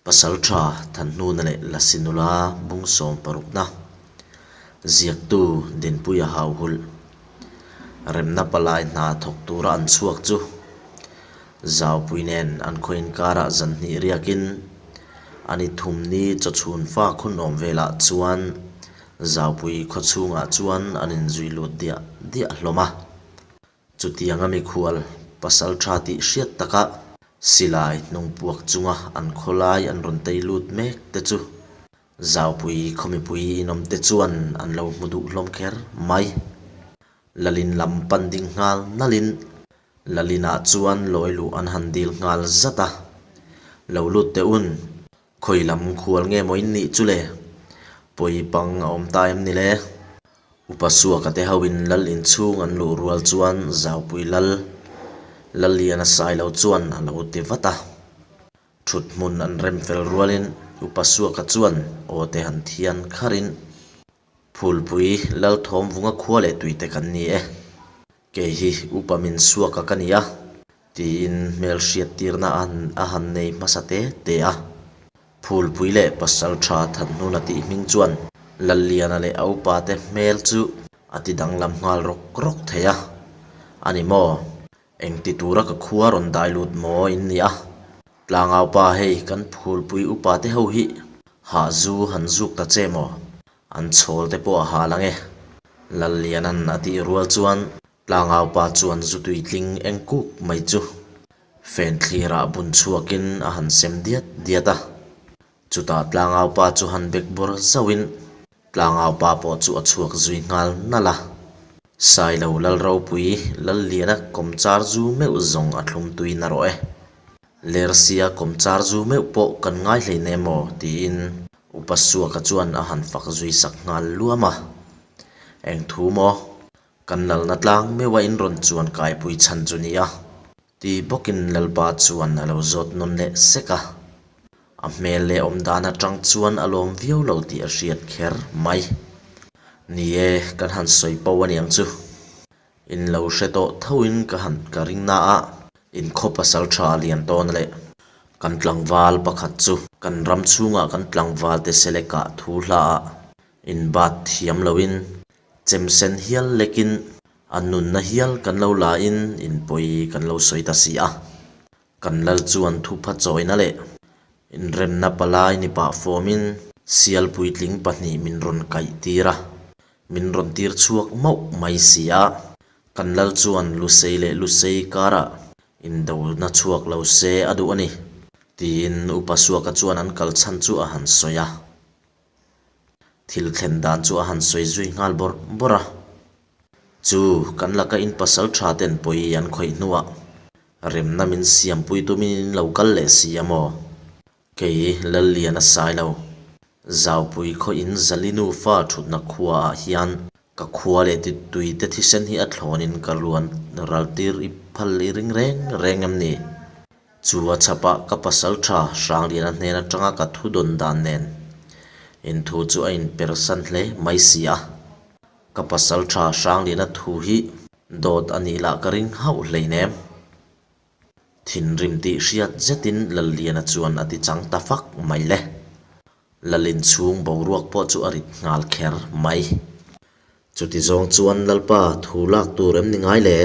Pasalṭha Thanhnuna leh Lasi nula bung sawmparukna ziaktu Dinpuia Hauhulh remna palai hna thawk tura an chhuak chu Zaupui nen an khaw inkarah zan hnih riakin a ni thumni chawchhun fa khunawm velah chuan Zaupui khaw chhungah chuan an inzui lut diah diah hlawm a. Chutianga mikhual pasal tha tih hriat taka silai hnung puak chunga an khawlai an rawn tei lut mek te chu Zaupui khaw mipui inawm te chuan an lo hmu duh hlawm kher mai. Lalin lam pan ding nghal nalhin Lalinah chuan lawi luh an han dil nghal zat a, Lo lut teh un, Khawi lam khual nge maw in nih chu le? Pawi pang a awm ta em ni le? Upa Suaka te ho in lal inchhung an luh rual chuan Zaupui lal, Lalliana Sailo chuan a lo ti vat a. Thut hmun an rem fel rualin Upa Suaka chuan aw te han thian kharin, Phulpui Lalthawm vunga khua leh tuite kan ni e. Kei hi upa min suak a ka ni a, tiin hmel hriattirna a han nei hmasa te te a. Phulpui leh pasal tha Thanhnuna tih hming chuan Lalliana leh a upa te hmel chu a ti danglam nghal rawk rawk thei a, A ni maw? Engti tura ka khua rawn dai lut maw in ni a? Tlangaupa hei kan phulpui upa te ho hi hah zu han zuk ta che maw? An chhawl te pawh a hal ang e. Lalliana'n a tih rual chuan Tlangaupa chuan zu tuitling eng kuk mai chu fen thlirah bun chhuakin a han sem diat diat a. Chutah Tlangaupa chu han bek bawr zauhin Tlangaupa pawh chu a chhuak zui nghal nalh a. Sailo Lalropui Lalliana kawmchar zu meuh zawng a thlum tui narawh e. Lersia kawmchar zu meuh pawh kan ngai hleinem aw tiin Upa Suaka chuan a han fak zui sak nghal luam a. Eng thu maw? Kan lalna tlang meuha in rawn chuan kaipui chhan chu nia. Ti bawkin Lalpa chuan a lo zawt nawn leh sek a. A hmel leh awm dan atang chuan a lawm viau lo tih a hriat kher mai. Ni e, kan han sawi po aniang chu. In lo hre tawh thoin ka han ka ring na a, in khaw pasal tha lian tawn leh kan tlangval pakhat chu kan ram chhungah kan tlangval te selekah thu hla ah in bat thiam loin chem sen hial lekin a nunna hial kan lo la in in pawi kan lo sawi ta si a. Kan lal chuan thupha chawina leh inremna palai ni pah fawmin sial puitling pahnih min rawn kaih tir a, min rawn tir chhuak mauh mai si a. Kan lal chuan Lusei leh Lusei karah indona chhuak lo se a duh a ni, tiin Upa Suaka chuan an kal chhan chu a han sawi a. Thil thlen dan chu a han sawi zui nghal bawrh bawrh a. Chu kan laka in pasal tha ten pawi an khawih hnuah remna min siampui tumin in lo kal leh si a maw? Kei Lalliana Sailo, Zaupui khaw in Zalinu fa thutna khua ah hian ka khua leh titui te thisen hi a thlawnin ka luan ral tir i phal i ring reng reng em ni? Chu a chhapah ka pasal tha Hrangliana hnen atanga ka thu dawn dan nen inthu chu a inpersan hle mai si a. Ka pasal tha Hrangliana thu hi dawt a nih lah ka ring hauh hleinem. Thinrim tih hriat zetin Lalliana chuan a ti chang ta fak mai le. Lalin chhung boruak pawh chu a rit nghal kher mai. Chuti zawng chuan Lalpa thu lak tur em ni ngai le?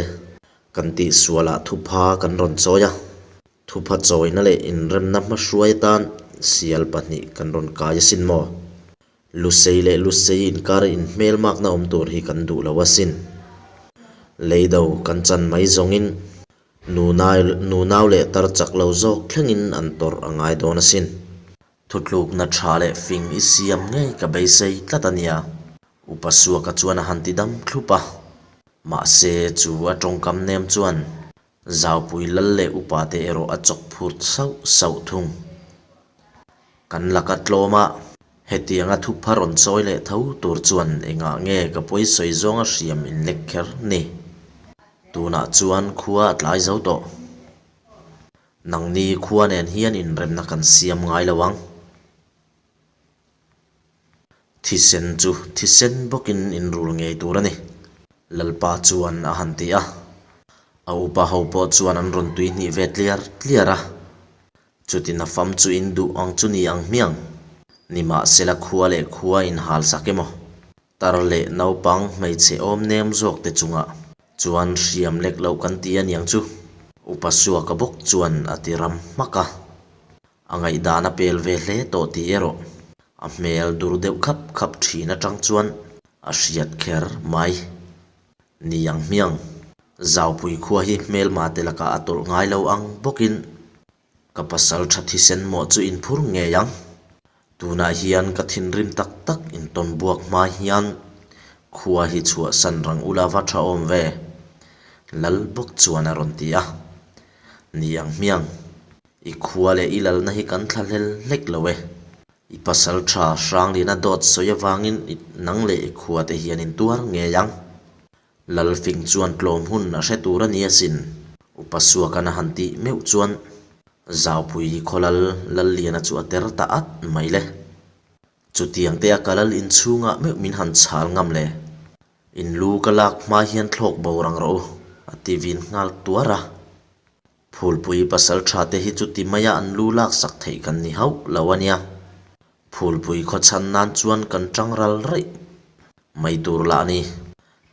Kan tih sualah thupha kan rawn chawi a, thupha chawina leh inremna hmahruai atan sial pahnih kan rawn kai asin maw? Lusei leh Lusei inkar inhmelmakna awm tur hi kan duh lo asin. Leido kan chan mai zawngin nunau leh tar chak lo zawk thlengin an tawrh a ngai dawn asin. Thutlukna tha leh fing i siam ngei ka beisei tlat a nia. Upa Suaka chuan a han ti dam thlup a. Mahse, chu a tawngkam nem chuan Zaupui lal leh upa te erawh a chawk phut sauh sauh thung. Kan laka tlawm a, hetianga thupha rawn chawi leh tho tur chuan engah nge ka pawi sawi zawnga hriam in lek kher ni. Tunah chuan khua a tlai zo tawh. Nangni khua nen hian inremna kan siam ngai lo ang. Thisen chu thisen bawkin inrul ngei tur a ni, Lalpa chuan a han ti a. A upa ho pawh chuan an rawn tui hnih ve tliar tliar a. Chuti na fam chu in duh ang chu ni ang hmiang. Nimahsela khua leh khua in hal sak emaw? Tar leh naupang hmeichhe awm nem zawk te chungah chuan hriam lek loh kan ti a niang chu. Upa Suaka bawk chuan a ti ram hmak a. A ngaihdan a pel ve hle tawh tih erawh a hmel dur deuh khap khap thin atang chuan a hriat kher mai. Ni ang hmiang, Zaupui khua hi hmelma te lakah a tawlh ngai lo ang bawkin ka pasal tha thisen mawh chu in phur ngei ang. Tunah hian ka thinrim tak tak intawn buak hma hian khua hi chhuahsan rang ula va tha awm ve, Lal bawk chuan a rawn ti a. Ni ang hmiang, i khua leh i lalna hi kan thla hlel hlek lo e. I pasal tha Hrangliana dawt sawi avangin i nang leh i khua te hian in tuar ngei ang. Lalfing chuan tlawm hun a hre tur a ni asin. Upa Suakan a han tih meuh chuan Zaupui khawlal Lalliana chu a ter ta at mai le. Chutiang te a ka lal inchhungah meuh min han chhal ngam le. In lu ka lak hma hian thlawk bo rang rawh u, a ti vin nghal tuar a. Phulpui pasal tha te hi chuti maia an lu laksak theih kan ni hauh lo a nia. Phulpui khaw chhan nan chuan kan tang ral raih mai tur lah a ni.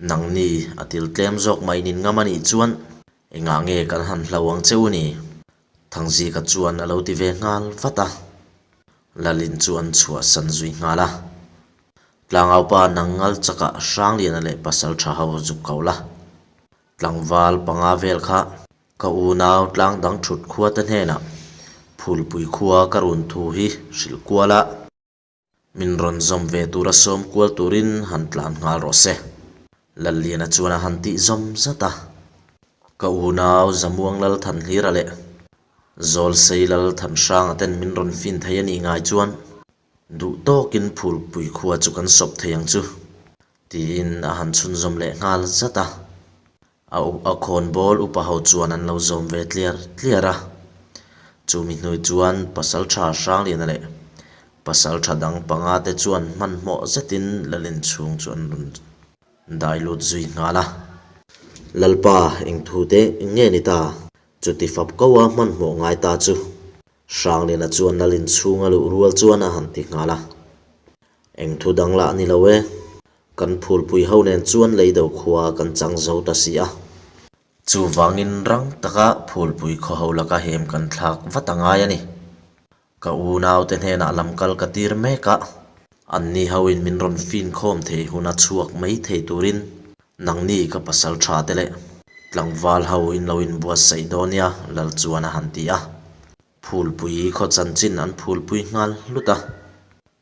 Nangni a til tlem zawk mai nin ngam a nih chuan engah nge kan han hlo ang che u ni? Thangzika chuan a lo ti ve nghal vat a. Lalin chu an chhuahsan zui nghal a. Tlangaupa nang ngal chakah Hrangliana leh pasal tha ho zuk ko la. Tlangval panga vel kha ka unau tlang dang thut khua te hnenah Phulpui khua ka run thu hi hrilh kual a, min rawn zawm ve tura sawm kual turin han tlan nghal rawh se, Lalliana chuan a han tih zawm zat a. Ka unau Zamuang Lal Thanhlira leh Zawlsei Lal Thanhranga ten min rawn fin thei a nih ngai chuan duh tawkin Phulpui khua chu kan sawp thei ang chu. Tiin a han chhunzawm leh nghal zat a. A a khawnbawl upa ho chuan an lo zawm ve tliar tliar a. Chumi hnu chuan Pasaltha Hrangliana leh Pasaltha dang panga te chuan hmanhmawh zetin Lalin chhung chu an rawn dai lut zui nghal a. Lalpa eng thu te nge ni ta? Chuti fap ko a hmanhmawh ngai ta chu. Hrangliana chuan Lalin chhung a luh rual chuan a han ti nghal a. Eng thu dang lah ni lo e. Kan phulpui ho nen chuan leido khua kan chang zo ta si a. Chuvangin rang taka phulpui khaw ho laka hem kan thlak vat a ngai a ni. Ka unaute hnenah lam kal ka tir mek a, anni hoin min rawn fin khawm thei huna chhuak mai thei turin nangni ka pasal tha te leh tlangval ho in lo inbuatsaih dawn nia Lal chuan a han ti a. Phulpui khaw chanchin an phulpui nghal hlut a.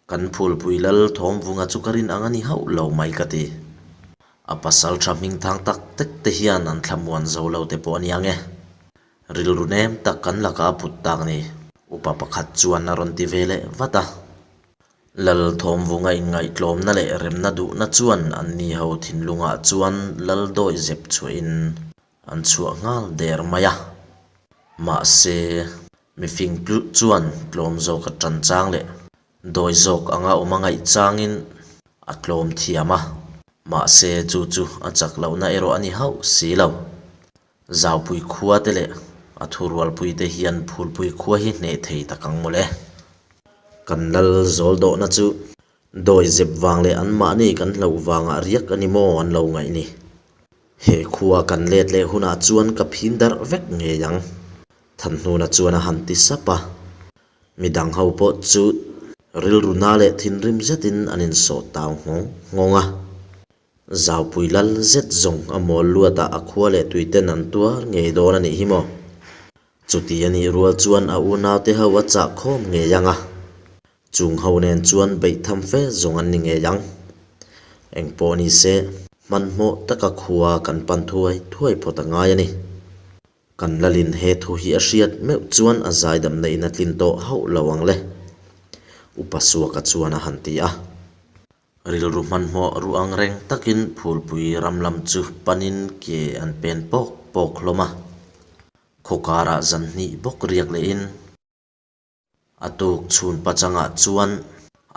Kan phulpui lal Thawmvunga chu ka rin ang a ni hauh lo mai ka ti. A pasal tha hming thang tak tek te hian an thlamuan zo lo te pawh a nia nge. Rilru nem tak kan laka a put tak ni. Upa pakhat chuan a rawn ti ve leh vat a. Lal Thawmvunga inngaihtlawmna leh remna duhna chuan anni ho thinlungah chuan lal dawi zep chhuahin an chhuah nghal der mai a. Mahse. Mifing chuan tlawm zawk a tan chang leh dawi zawk anga awm a ngaih changin a tlawm thiam a, mahse chu chu a chak lohna erawh a ni hauh si lo. Zaupui khua te leh a thurualpui te hian phulpui khua hi hneh thei tak ang mawle. Kan lal zawl dawhna chu dawi zep vang leh anmahni kan hlauh vangah riak a ni maw an lo ngaih ni. He khua kan let leh hunah chuan ka phin darh vek ngei ang. Thanhnuna chuan a han ti sap a, midang ho pawh chu rilru na leh thinrim zetin an insawh tau nghawng nghawng a. Zaupui lal zet zawng a mawl luatah a khua leh tuiten an tuar ngei dawn a nih hi maw? Chuti a nih rual chuan a unaute ho a chah khawm ngei ang a, chung ho nen chuan beih tham fe zawng an ni ngei ang. Engpawh ni se, hmanhmawh taka khua kan pan thuai thuai phawt a ngai a ni. Kan lalin he thu hi a hriat meuh chuan a zaidamna in a tlin tawh hauh lo ang le, Upa Suaka chuan a han ti a. Rilru hmanhmawh ruh ang reng takin phulpui ram lam chu panin ke an pen pawk pawk hlawm a. Khaw karah zan hnih bawk riak lehin. A tuk chhun pachangah chuan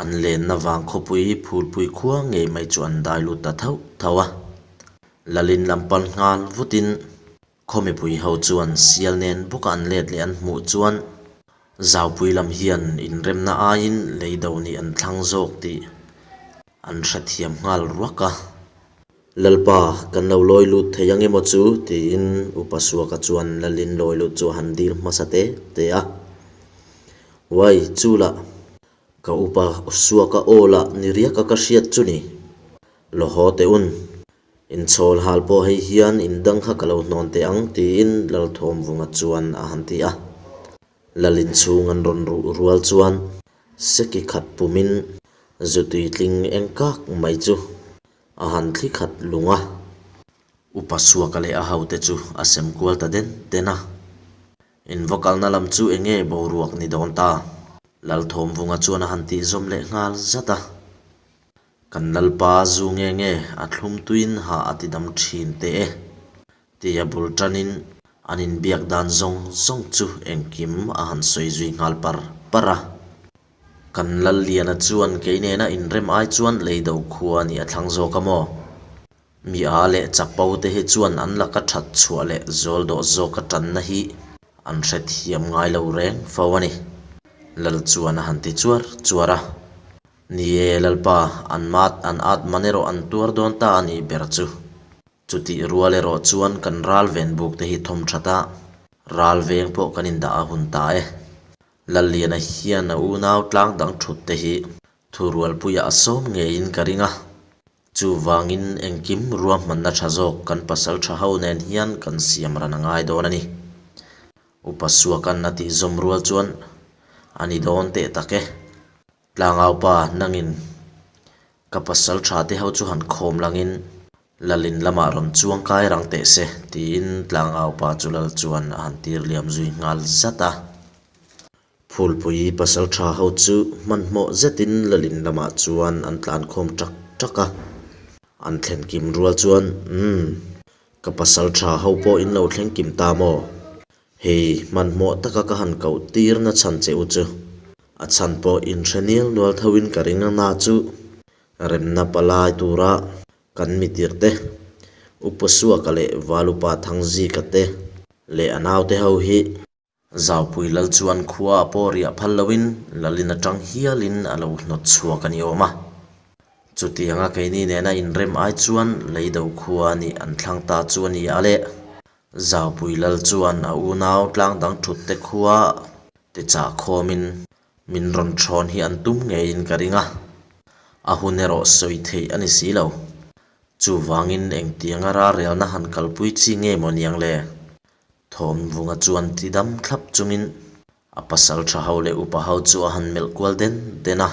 an lenna vang khawpui phulpui khua ngei mai chu an dai lut ta thauh thauh a. Lalin lam pal nghal vutin khaw mipui ho chuan sial nen bawka an let leh an hmuh chuan. Zaupui lam hian inremna aiin leido nih an thlang zawk tih an hrethiam nghal ruak a. Lalpa, kan lo lawi lut thei ang emaw chu? tiin Upa Suaka chuan Lalin lawi lut chu a han dil hmasa te te a. Uai, chu lah, ka Upa Suaka aw lah ni riaka ka hriat chu ni. Lawhaw teh un, inchhawl hal pawh hei hian indang kha ka lo hnawn teh ang, tiin Lalthawmvunga chuan a han ti a. Lal inchhung an rawn ruh rual chuan seki khat pumin zu tuitling eng kak mai chu a han thli khat lung a. Upa Suaka leh a hote chu a sem kual ta den den a. In va kalna lam chu eng nge boruak ni dawn ta? Lalthawmvunga chuan a han tih zawm leh nghal zat a. Kan Lalpa zu nge nge a thlum tuin hah a ti dam thin teh e. Tia bul tanin an inbiak dan zawng zawng chu engkim a han sawi zui nghal par par a. Kan Lalliana chuan kei nena inrem ai chuan leido khua nih a thlang zawk a maw? Mi a leh chapo te hi chuan an laka that chhuah leh zawl dawh zawka tanna hi an hrethiam ngai lo reng fo a ni. Lal chuan a han ti chuar chuar a. Ni e Lalpa, an mat an at man erawh an tuar dawn ta a nih ber chu. Chutih rual erawh chuan kan ral ven buk te hi thawm that a, ral veng pawh kan indah a hun ta e. Lalliana hian a unau tlang dang thut te hi thurualpuiah a sawm ngeiin ka ring a. Chuvangin engkim ruahmanna tha zawk kan pasal tha ho nen hian kan siam ran a ngai dawn a ni. Upa Suakan a tih zawm rual chuan a ni dawn teh tak e. Tlangaupa nangin ka pasal tha te ho chu han khawm langin Lalin lamah rawn chuang kai rang teh se tiin Tlangaupa chu lal chuan a han tir liam zui nghal zat a. Phulpui pasal tha ho chu hmanhmawh zetin Lalin lamah chuan an tlan khawm ṭak ṭak a. An thlen kim rual chuan, Umm, ka pasal tha ho pawh in lo thleng kim ta maw? Hei, hmanhmawh taka ka han koh tir na chhan che u chu. A chhan pawh inhre nial nual thoin ka ring a na chu remna palai tura kan mitirte, Upa Suaka leh Valupa Thangzika te leh a naute ho hi Zaupui lal chuan khua a pawh riah phal loin lalin atang hialin a lo hnawt chhuak a ni awm a. Chutianga keini nena inrem ai chuan leido khua nih an thlang ta chu a ni a le. Zaupui lal chuan a unau tlang dang thut te khua te chah khawmin min rawn thawn hi an tum ngeiin ka ring a, a hun erawh sawi theih a ni si lo. Chuvangin engtianga ralrelna han kalpui chi nge maw niang le? Thawmvunga chuan ti dam thlap chungin a pasal tha ho leh upa ho chu a han melh kual den den a.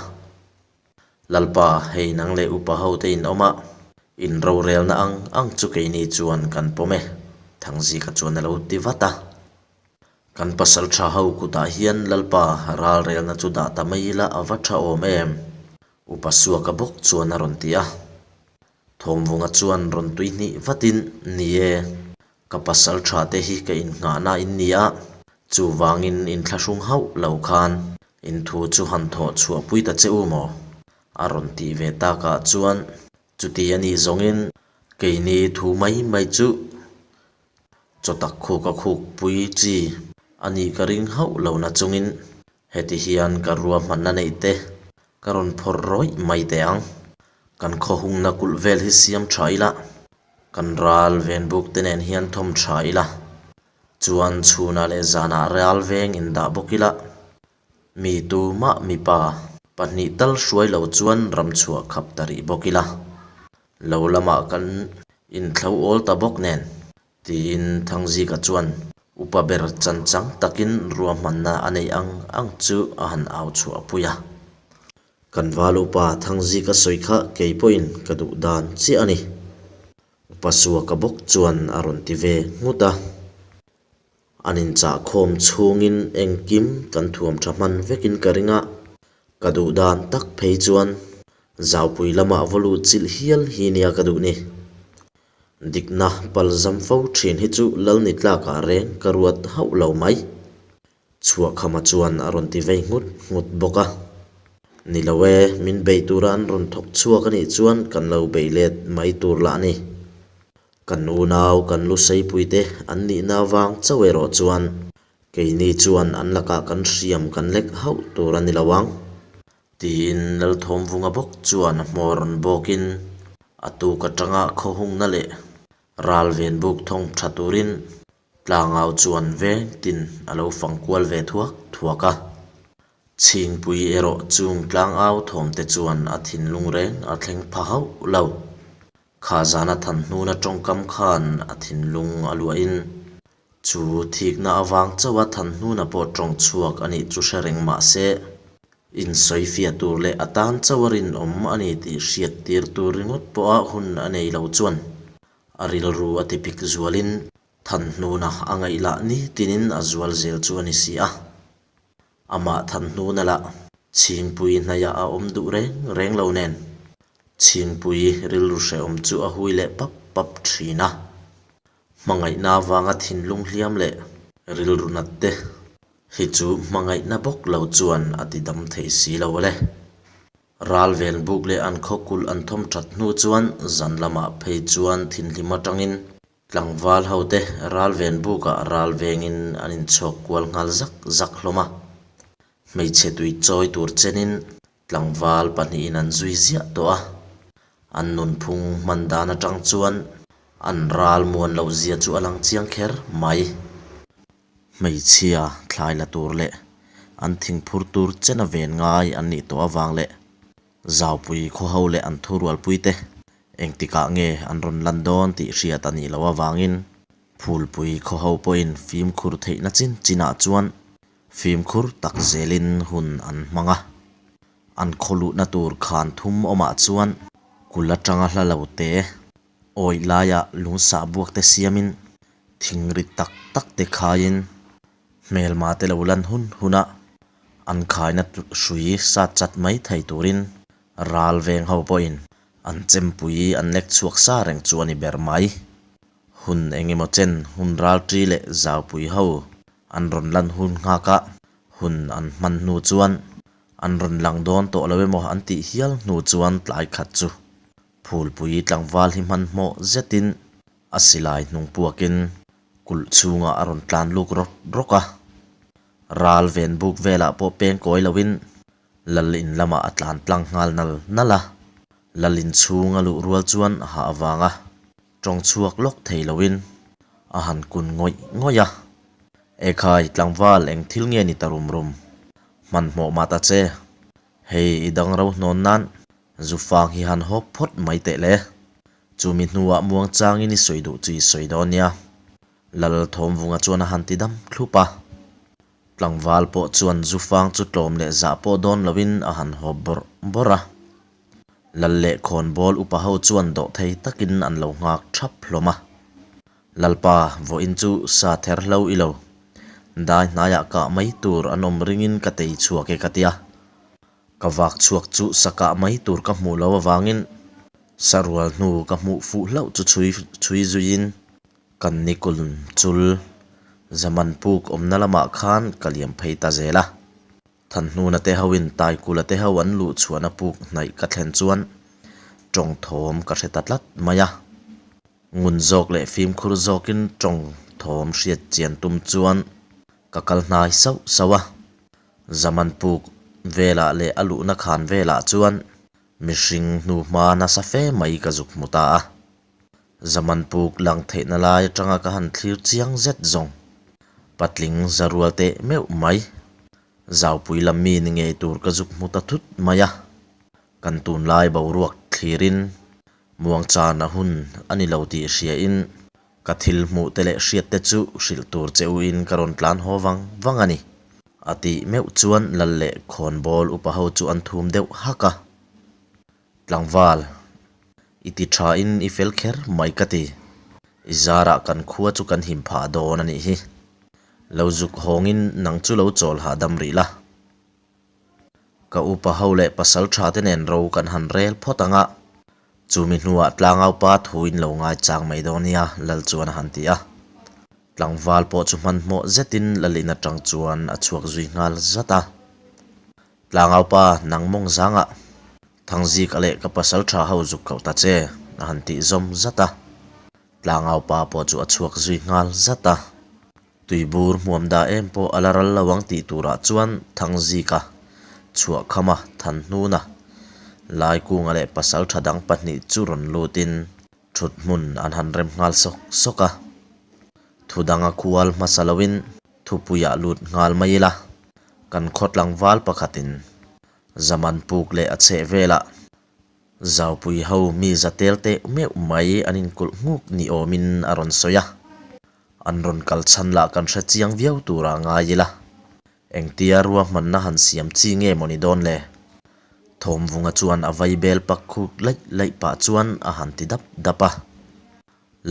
Lalpa, hei nang leh upa ho te in awm a, in rorelna ang ang chu keini chuan kan pawm e, Thangzika chuan a lo ti vat a. Kan pasal tha ho kutah hian Lalpa ralrelna chu dah ta mai ila a va tha awm em? Upa Suaka bawk chuan a rawn ti a. Thawmvunga chuan rawn tui hnih vatin, Ni e, ka pasal tha te hi ka innghahna in ni a, chuvangin inthlahrung hauh lo khan in thu chu han thawh chhuahpui ta che u maw? A rawn tih ve takah chuan chuti a nih zawngin keini thu mai mai chu chawtak khuk a khukpui chi a nih ka ring hauh lo nachungin Heti hian ka ruahmanna neih te ka rawn phawrh rawih mai teh ang. Kan khawhungna kulh vel hi siam tha ila, kan ral ven buk te nen hian thawm tha ila, chuan chhunah leh zanah ral veng indah bawk ila, mi tumah mipa pahnih tal hruai lo chuan ram chhuah khap ta rih bawk ila, lo lamah kan inthlo awl ta bawk nen Tiin Thangzika chuan upa ber chanchang takin ruahmanna a neih ang ang chu a han au chhuah pui a. Kan val upa Thangzika sawi kha kei pawhin ka duh dan chiah a ni. Upa Suaka bawk chuan a rawn ti ve nghut a. An inchahkhawm chhungin engkim kan thuam tha hman vekin ka ring a, ka duh dan tak phei chuan Zaupui lamah va lut chilh hial hi nia ka duh ni. Dikna palzam fo thin hi chu lal ni tlakah reng ka ruat hauh lo mai. Chhuahkhama chuan a rawn ti vei nghut nghut bawk a. Ni lo e, min bei tura an rawn thawk chhuak a nih chuan kan lo bei let mai tur lah a ni. Kan unau, kan lu seipuite an nihna avang chauh erawh chuan. Keini chuan an lakah kan hriam kan lek hauh tur a ni lo ang. Tiin Lalthawmvunga bawk chuan a hmawr rawn bawkin a tuk atanga khawhungna leh ral ven buk thawng tha turin Tlangau chuan veng tin a lo fang kual ve thuak thuak a. Chhingpui erawh chung tlangau thawmte chuan a thinlung reng a thleng pha hauh lo. Kha zana Thanhnuna tawngkam khan a thinlung a luahin chu thikna avang chauha Thanhnuna pawh tawng chhuak a nih chu hre reng mah se, insawifiah tur leh a tan chauha rinawm a ni tih hriat tir tur ringawt pawha hun a nei lo chuan a rilru a ti pik zualin Thanhnuna a ngaih lah nitinin a zual zel chu a ni si a. Amah Thanhnuna lah Chhingpui hnaiah a awm duh reng reng lo nen Chhingpui rilru hrehawm chu a hui leh pap pap thin a. Hmangaihna avanga thinlung hliam leh rilru nat te hi chu hmangaihna bawk lo chuan a ti dam thei si lo le. Ral ven buk leh an khaw kulh an thawm that hnu chuan zan lamah phei chuan thinhlim atangin Tlangval hote ral ven bukah ral vengin an inchhawk kual nghal zak zak hlawm a. Hmeichhe tui chawi tur chenin tlangval pahnihin an zui ziah tawh a. An nunphung hman dan atang chuan an ral muan loh zia chu a lang chiang kher mai. Hmeichhia thlai la tur leh an thingphur tur chena ven ngai an nih tawh avang leh Zaupui khawho leh an thurualpuite engtikah nge an rawn lan dawn tih hriat a nih loh avangin Phulpui khawho pawhin fimkhur theihna chin chinah chuan fimkhur tak zelin hun an hmang a. An khaw luhna tur khan thum awmah chuan kul atanga hla lo te awih laiah lungsah buak te siamin thing rit tak tak te khaiin hmelma te lo lan hun hun a, an khaina hrui sat chat mai thei turin ral veng ho pawhin an chempui an lek chhuak sa reng chu a ni ber mai. Hun eng emaw chen hun ral ṭi leh zaupui ho an rawn lan hun nghak a, hun an hman hnu chuan an rawn lang dawn tawh lo emaw an tih hial hnu chuan tlai khat chu phulpui tlangval hi hmanhmawh zetin a silai hnung puakin kulh chhungah a rawn tlan luk rawk rawk a. Ral ven buk velah pawh peng kawi loin Lal in lamah a tlan tlang nghal nal nal a. Lal in chhung a luh rual chuan a hah avanga tawng chhuak lawk thei loin a han kun ngawih ngawih a. Ekhai tlangval eng thil nge ni ta rum rum? Hmanhmawh mah ta che. Hei i dang ro hnawn nan zu fang hi han hawp phawt mai teh le. Chumi hnuah muang changin i sawi duh chu i sawi dawn nia. Lal Thawmvunga chuan a han ti dam thlup a. Tlangval pawh chuan zu fang chu tlawm leh zah pawh dawn loin a han hawp bawrh bawrh a. Lal leh khawnbawl upa ho chuan dawh thei takin an lo nghak thap hlawm a. Lalpa, vawiin chu sa ther hlo i lo. Dai hnaiah kah mai tur an awm ringin ka tei chhuak e ka tia. Ka vak chhuak chu sa kah mai tur ka hmuh lo avangin sarual hnu ka hmuh fuh hlauh chu chhui chhui zuiin kan nikul chul zaman puk awmna lamah khan ka liam phei ta zel a. Thanhnuna te hoin Taikula te ho an luh chhuahna puk hnaih ka thlen chuan tawng thawm ka hre ta tlat mai a. Ngun zawk leh fimkhur zawkin tawng thawm hriat chian tum chuan ka kal hnai sauh sauh a. Zaman puk velah leh a luhna khan velah chuan mihring hnuhma nasa fe mai ka zuk hmu ta a. Zaman puk lang theihna lai atanga ka han thlir chiang zet zawng. Patling za rual teh meuh mai. Zaupui lam mi ni ngei tur ka zuk hmu ta thut mai a. Kan tunlai boruak thlirin muangchan a hun a ni lo tih hriain ka thil hmuh te leh hriat te chu hrilh tur che u in ka rawn tlan haw vang vang a ni. A tih meuh chuan lal leh khawnbawl upa ho chu an thum deuh hak a. Tlangval, i ti tha in i fel kher mai ka ti. I zarah kan khua chu kan him phah dawn a nih hi. Lo zuk hawngin nang chu lo chawl hahdam rih la. Ka upa ho leh pasal tha te nen ro kan han rel phawt ang a, chumi hnuah tlangaupa thu in lo ngaichang mai dawn nia, Lal chuan a han ti a. Tlangval pawh chu hmanhmawh zetin Lalin atang chuan a chhuak zui nghal zat a. Tlangaupa nang mawng zangah Thangzika leh ka pasal tha ho zuk koh ta che, a han tih zawm zat a. Tlangaupa pawh chu a chhuak zui nghal zat a. Tuibur hmuam dah em pawh a la ral lo ang tih turah chuan Thangzika, Chhuahkhama, Thanhnuna, Laikunga leh pasaltha dang pahnih chu rawn lutin thut hmun an han rem nghal sawk sawk a. Thu danga khual hmasa loin thupuiah lut nghal mai ila, kan khaw tlangval pakhatin Zaman puk leh a chheh velah Zaupui ho mi za tel teh meuh mai an inkulh nghuk ni awmin a rawn sawi a. An rawn kal chhan lah kan hre chiang viau tura ngai ila. Engtia ruahmanna han siam chi nge maw ni dawn le? Thawmvunga chuan a vaibel pak khuk laih laih pah chuan a han ti dap dap a.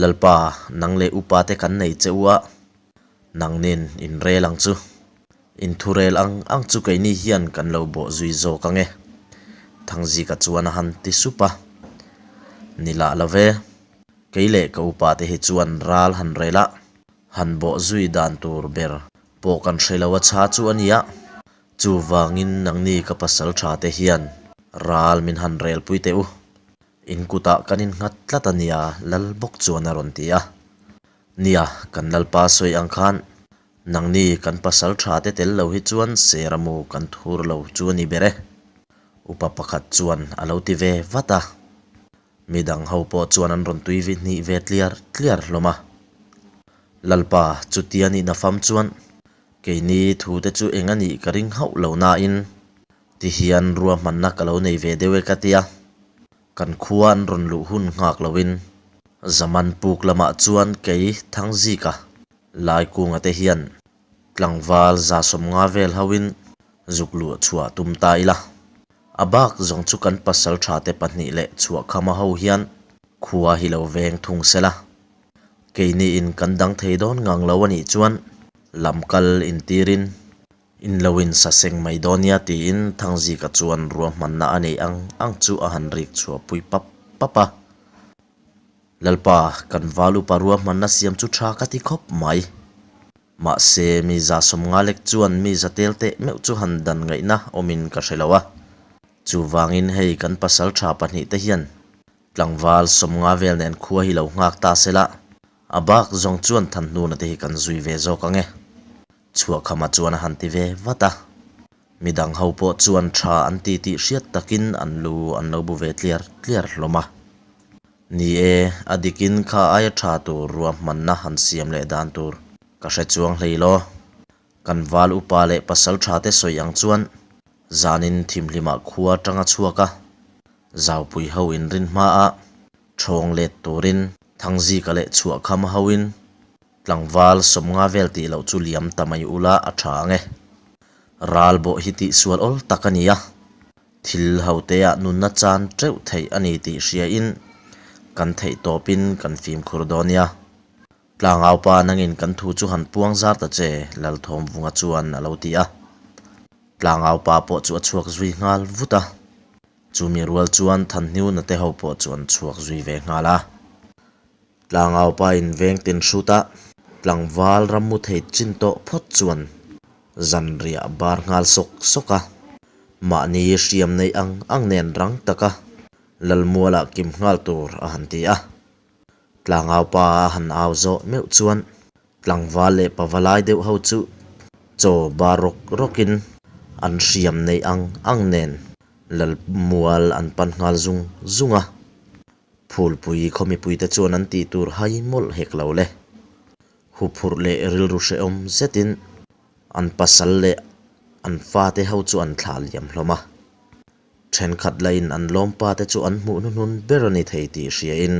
Lalpa, nang leh upa te kan nei che u a, nangnin in rel ang chu. In thurel ang ang chu keini hian kan lo bawh zui zawk ang e. Thangzika chuan a han ti sup a. Ni lah lo ve. Kei leh ka upa te hi chuan ral han rel a, han bawh zui dan tur ber pawh kan hre lo a chha chu a nia. Chuvangin nangni ka pasal tha te hian ral min han rel pui teh u. In kutah kan innghat tlat a nia, Lal bawk chuan a rawn ti a. Nia, kan Lalpa sawi ang khan nangni kan pasal tha te tel lo hi chuan Seramu kan thur lo chu a ni ber e. Upa pakhat chuan a lo ti ve vat a. Mi dang ho pawh chuan an rawn tui vi hnih ve tliar tliar hlawm a. Lalpa, chutia nihna fam chuan keini thu te chu eng a nih ka ring hauh lo nain ti hian ruahmanna ka lo nei ve deuh e ka ti a. Kan khua an rawn luh hun nghak loin Zaman puk lamah chuan kei Thangzika, Laikunga te hian tlangval 150 vel hoin zuk luh chhuah tum ta ila. A bak zawng chu kan pasal tha te pahnih leh chhuahkhama ho hian khua hi lo veng thung se la. Keiniin kan dang thei dawn ngang lo a nih chuan lam kal intirin in lo in sa seng mai dawn nia tiin Thangzika chuan ruahmanna a neih ang ang chu a han rik chhuahpui pap pap a. Lalpa, kan val upa ruahmanna siam chu tha ka ti khawp mai. Mahse, mi 150 lek chuan mi za tel teh meuh chu han dan ngaihna awmin ka hre lo a. Chuvangin hei kan pasal tha pahnih te hian tlangval 50 vel nen khua hi lo nghak ta se la, a bak zawng chuan Thanhnuna te hi kan zui ve zawk ang e. Chhuahkhama chuan a han ti ve vat a. Midang ho pawh chuan tha an ti tih hriat takin an lu an lo bu ve tliar tliar hlawm a. Ni e, a dikin kha aia tha tur ruahmanna han siam leh dan tur ka hre chuang hlei law. Kan val upa leh pasal tha te sawi ang chuan zanin thimhlimah khua atanga chhuak a, zaupui ho inrin hmaah thawng let turin Thangzika leh Chhuahkhama hoin Tlangval 50 vel tih loh chu liam ta mai ula a tha ang e. Ral bawh hi tihsual awl tak a ni a, thil hoteah nunna chan teuh theih a ni tih hriain kan theih tawpin kan fimkhur dawn nia. Tlangaupa nangin kan thu chu han puang zar ta che, Lalthawmvunga chuan a lo ti a. Tlangaupa pawh chu a chhuak zui nghal vut a. Chumi rual chuan Thanhniuna te ho pawh chu an chhuak zui ve nghal a. Tlangaupa in veng tin hrut a, tlangval rammu thei chin tawh phawt chuan zanriah bar nghal sawk sawk a, mahni hriam neih ang ang nen rang taka Lalmualah kim nghal tur a han ti a. Tlangaupa a han au zawh meuh chuan tlangval leh pavalai deuh ho chu chaw bar rawk rawkin an hriam neih ang ang nen Lalmual an pan nghal zung zung a. Phulpui khaw mipuite chuan an tih tur hai mawlh hek lo le. Huphurh leh rilru hrehawm zetin an pasal leh an fate ho chu an thlah liam hlawm a. Thenkhat lahin an lawmpa te chu an hmuh hnuhnun ber a ni thei tih hriain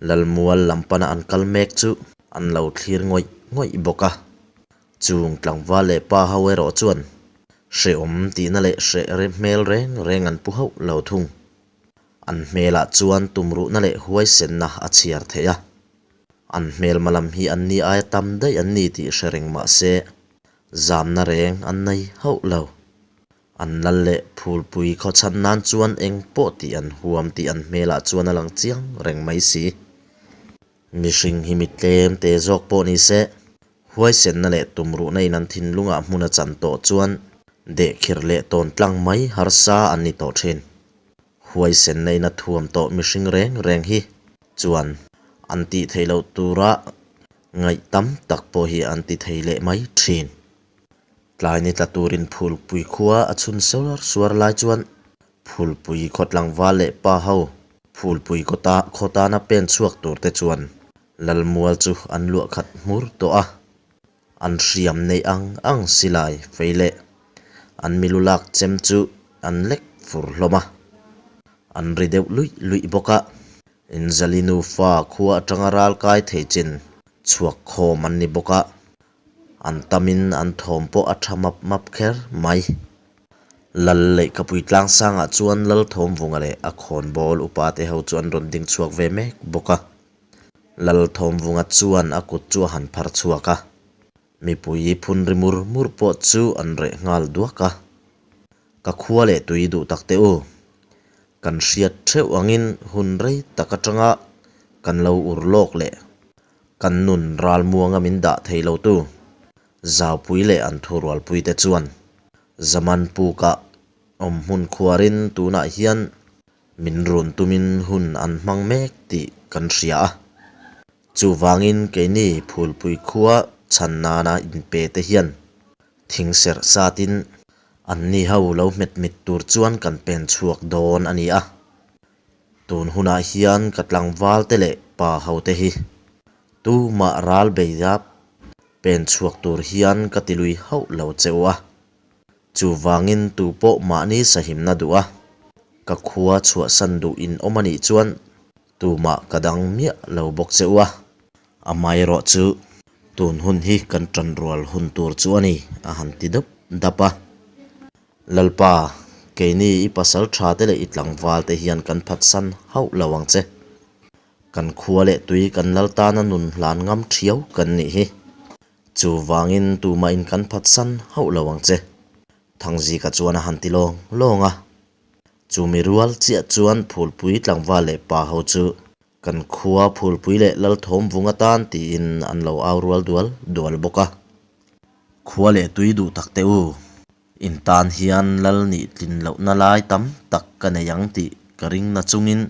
Lalmual lam pana an kal mek chu an lo thlir ngawih ngawih bawk a. Chung tlangval leh pa ho erawh chuan hrehawm tihna leh hreh hmel reng reng an pu hauh lo thung. An hmelah chuan tumruhna leh huaisenna a chhiar theih a. An hmelma lam hi an ni aia tam daih an ni tih hre reng mah se, zamna reng an nei hauh lo. An lal leh phulpui khawchhan nan chuan eng pawh tih an huam tih an hmelah chuan a lang chiang reng mai si. Mihring hi mi tlem te zawk pawh ni se, huaisenna leh tumruhna in an thinlungah hmun a chan tawh chuan dehkhirh leh tawn tlang mai harsa an ni tawh thin. Huaisenna in a thuam tawh mihring reng reng hi chuan an tih theih loh tura. Ngaih tam tak pawh hi an ti thei leh mai thin. Tlai ni tla turin Phulpui khua a chhun suar suar lai chuan Phulpui khaw tlangval leh pa ho Phulpui kawta khaw tana pen chhuak tur te chuan Lalmual chu an luah khat hmur tawh a. An hriam neih ang ang silai fei leh an milu lak chem chu an lek fur hlawm a. An ri deuh luih luih bawk a. Inzali nufa khua atanga ral kai thei chin chhuak khawm an ni bawk a. An tamin an thawm pawh a tha map map kher mai. Lal Leihkapui tlangsangah chuan Lalthawmvunga leh a khawnbawl upa te ho chu an rawn ding chhuak ve mek bawk a. Lalthawmvunga chuan a kut chu a han phar chhuak a, mipui phun ri mur mur pawh chu an reh nghal duak a. Ka khua leh tui duh tak teh u, kan hriat theuh angin hun rei tak atanga kan lo ur lawk leh kan nun ralmuanga min dah thei lo tu Zaupui leh an thurualpui te chuan Zaman pukah awm hmun khuarin tunah hian Min run tumin hun an hmang mek tih kan hria a. Chuvangin keini Phulpui khua chhan nana inpe te hian thing serh satin anni ho lo hmet mit tur chuan kan pen chhuak dawn a ni a. Tun hunah hian ka tlangval te leh pa ho te hi tumah ral beia pen chhuak tur hian ka tilui hauh lo che u a. Chuvangin tu pawh mahni sahimna duh a, ka khua chhuahsan duh in awm a nih chuan tumah ka dang miah lo bawk che u a. Amaherawh chu tun hun hi kan tanrual hun tur chu a ni, a han ti deup dap a. Lalpa, keini i pasal tha te leh i tlangval te hian kan phatsan hauh lo ang che. Kan khua leh tui kan lal tana nun hlan ngam thiau kan nih hi. Chuvangin tumah in kan phatsan hauh lo ang che. Thangzika chuan a han ti lawng lawng a. Chumi rual chiah chuan Phulpui tlangval leh pa ho chu kan khua Phulpui leh Lalthawmvung atan tiin an lo au rual dual dual bawk a. Khua leh tui duh tak teh u, in tan hian lal nih tlin lohna lai tam tak ka nei ang tih ka ring na chungin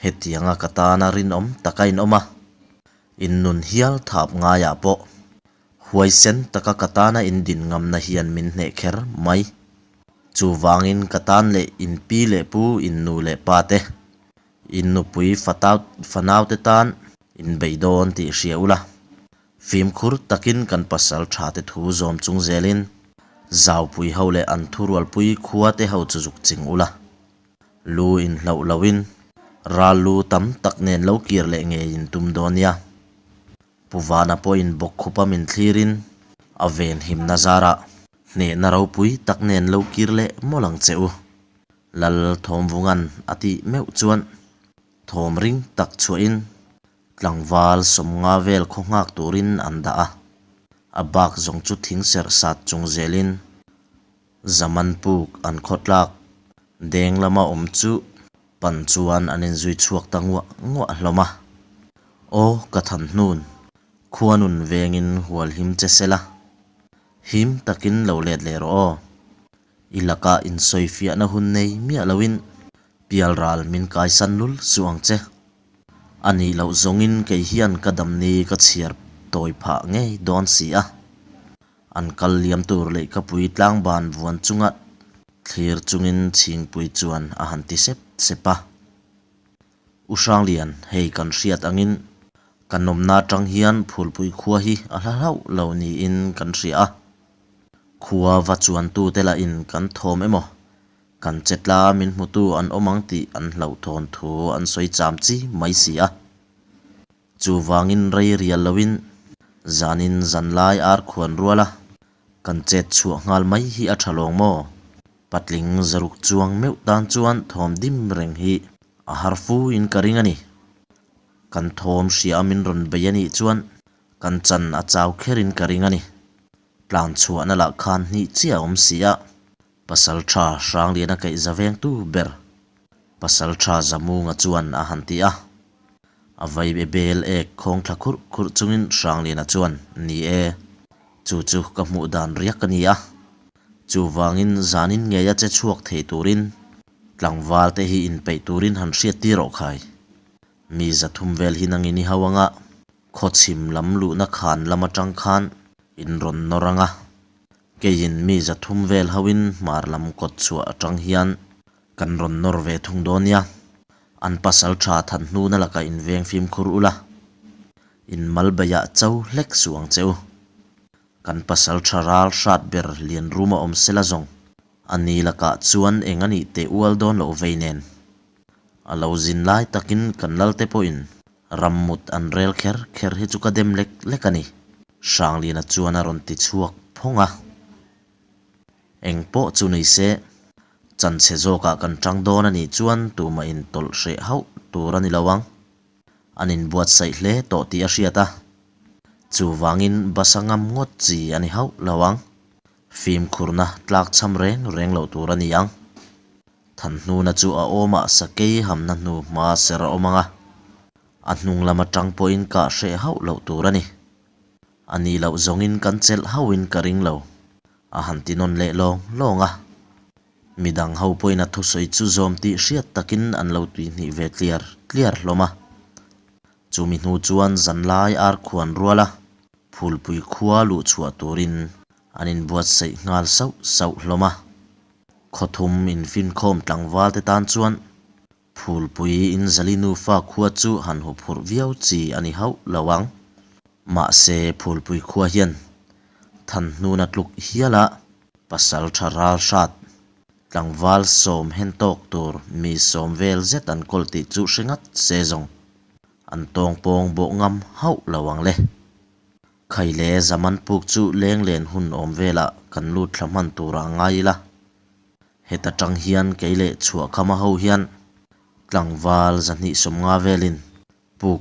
hetianga ka tana rinawm taka in awm a. In nun hial thap ngaiah pawh huaisen taka ka tana in din ngamna hian min hneh kher mai. Chuvangin ka tan leh in pi leh pu, in nu leh pa te, in nupui fanau te tan in bei dawn tih hria ula. Fimkhur takin kan pasal tha te thu zawm chung zelin zaupui ho leh an thurualpui khua te ho chu zuk ching ula. Lu inhloh loin ral lu tam tak nen lo kir leh ngei in tum dawn nia. Pu Vana pawhin bawkkhupa min thlirin a venhimna zarah hnehna ropui tak nen lo kir leh mawlh ang che u. Lal Thawmvunga'n a tih meuh chuan thawm ring tak chhuahin tlangval sawmnga vel khaw nghak turin an dah a. A bak zawng chu thing serh sat chung zelin Zaman puk an khawtlak deng lama awm chu pan chuan an inzui chhuak ta nguah nguah hlawm a. Aw ka than hnun, khua nun vengin hual him che se la, him takin lo let leh rawh aw. I lakah insawifiahna hun nei miah loin pialral min kaisan lul suh ang che. A nih loh zawngin kei hian ka damni ka chhiar tawi phah ngei dawn si a. An kal liam tur lehkhapui tlangban vuan chunga thlir chungin Chhingpui chuan a han ti sep sep a. U Hranglian, hei kan hriat angin kan awmna atang hian Phulpui khua hi a hla hlauh lo niin kan hria a. Khua va chuantute lahin kan thawm emaw, kan che tla min hmutu an awm ang tih an hlauhthawn thu an sawi cham chi mai si a. Chuvangin rei rial loin zanin zanlai ar khuan rual a, kan chet chhuah nghal mai hi a tha lawng maw? Patling zaruk chuang meuh tan chuan thawm dim reng hi a har fu in ka ring a ni. Kan thawm hria a min rawn bei a nih chuan kan chan a chau kher in ka ring a ni. Tlan chhuahna lah khan hnih chiah a awm si a, Pasal tha Hrangliana kaih za vengtu ber Pasal tha Zamunga chuan a han ti a. A vai be bel ek khawng thla khurh khurh chungin Hrangliana chuan, Ni e, chu chu ka hmuh dan riak a ni a. Chuvangin zanin ngeia che chhuak thei turin tlangval te hi inpeih turin han hriat tir rawh khai. Mi zathum vel hi nangin i hau anga. Khaw chhim lam luhna khan lam atang khan in rawn nawr ang a, keiin mi 300 vel hoin hmar lam kawt chhuah atang hian kan rawn nawr ve thung dawn nia. An pasal tha than hnuna lakah in veng fimkhur ula, in mal beiah cho hlek suh ang che u. Kan pasal tha ral hrat ber Lianruma awm sela zawng a ni lakah chuan eng a nih teh ual dawn loh vei nen. A lo zin lai takin kan lalte pawhin ram mut an rel kher kher hi chu ka dem lek lek a ni, Hrangliana chuan a rawn ti chhuak phawng a. Eng pawh chu ni se, chanchhe zawkah kan tang dawn a nih chuan tumah intawlh hreh hauh tur a ni lo ang. An inbuatsaih hle tawh tih a hriat a, chuvangin bus a ngam ngawt chi a ni hauh lo ang. Fimkhurna tlakchham reng reng loh tur a ni ang. Thanhnuna chu a awmah sakei hamna hnu hma ser a awm ang a, a hnung lam atang pawhin kah hreh hauh loh tur a ni. A nih loh zawngin kan chelh hauhin ka ring lo, a han ti nawn leh lawng lawng a. Midang ho pawhin a thusawi chu zawm tih hriat takin an lo tuihnih ve tliar tliar hlawm a. Chumi hnu chuan zanlai ar khuan rual a, phulpui khua luh chhuah turin an inbuatsaih nghal sauh sauh hlawm a. Khawthum infinkhawm tlangval te tan chuan phulpui in Zali nufa khua chu han huphurh viau chi a ni hauh lo ang. Mahse phulpui khua hian Thanhnuna tluk hiala pasal tha ral hrat tlangval sawm hen tawk tur mi sawm vel zet an kawl tih chu hre ngat se zawng an tawngpawng bawh ngam hauh lo ang le. Khaile zaman puk chu leng len hun awm velah kan lut thla hman turah a ngai ila. Heta tang hian kei leh chhuahkhama ho hian tlangval 250 velin puk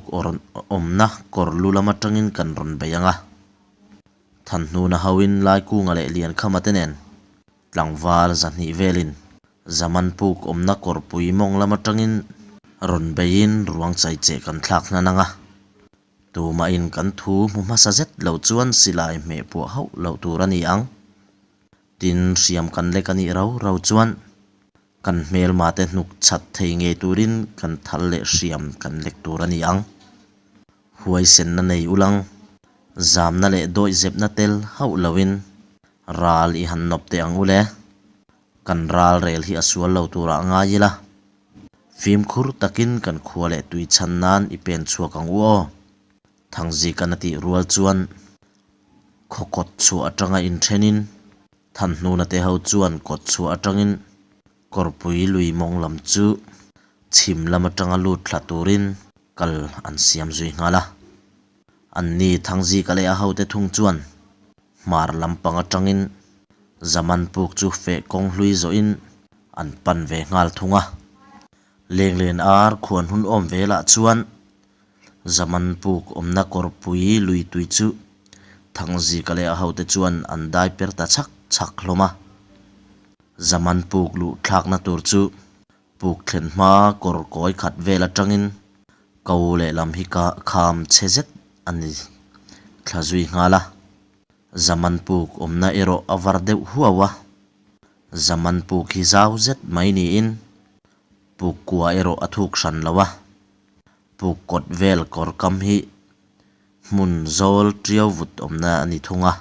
awmna kawr lu lam atangin kan rawn bei ang a. Thanhnuna hoin Laikunga leh Liankhama te nen tlangval 200 velin zaman puk awmna kawrpui mawng lam atangin rawn beiin ruang chaicheh kan thlak hnan ang a. Tumahin kan thu hmu hmasa zet lo chuan silai hmeh puah hauh loh tur a ni ang. Tin, hriam kan lek a nih rau rau chuan kan hmelma te hnuk chhat thei ngei turin kan thal leh hriam kan lek tur a ni ang. Huaisenna nei ulang, zamna leh dawihzepna tel hauh loin ral i han nawp teh ang u le. Kan ral rel hi a sual lo turah ngai ila. Fimkhur takin kan khua leh tui chhan nan i pen chhuak ang u aw. Thangzika'n a tih rual chuan khaw kawt chhuah atanga inthenin Thanhnuna te ho chuan kawt chhuah atangin Kawrpui lui mawng lam chu chhim lam atanga lut thla turin kal an siam zui nghal a. Anni Thangzika leh a hote thung chuan hmar lampang atangin Zaman puk chu feh kawng hlui zawhin an pan ve nghal thung a. Lenglen ar khuan hun awm velah chuan Zaman puk awmna kawrpui lui tui chu Thangzika leh a hote chuan an dai per ta chhak chhak hlawm a. Zaman puk luh thlakna tur chu puk thlen hma kawr kawi khat vel atangin ko lehlam hi ka kham chhe zet a ni thla zui nghal a. Zaman puk awmna erawh a var deuh huau a, zaman puk hi zau zet mai niin puk kua erawh a thuk hran lo a, puk kawt vel kawr kam hi hmun zawl tiau vut awmna a ni thung a.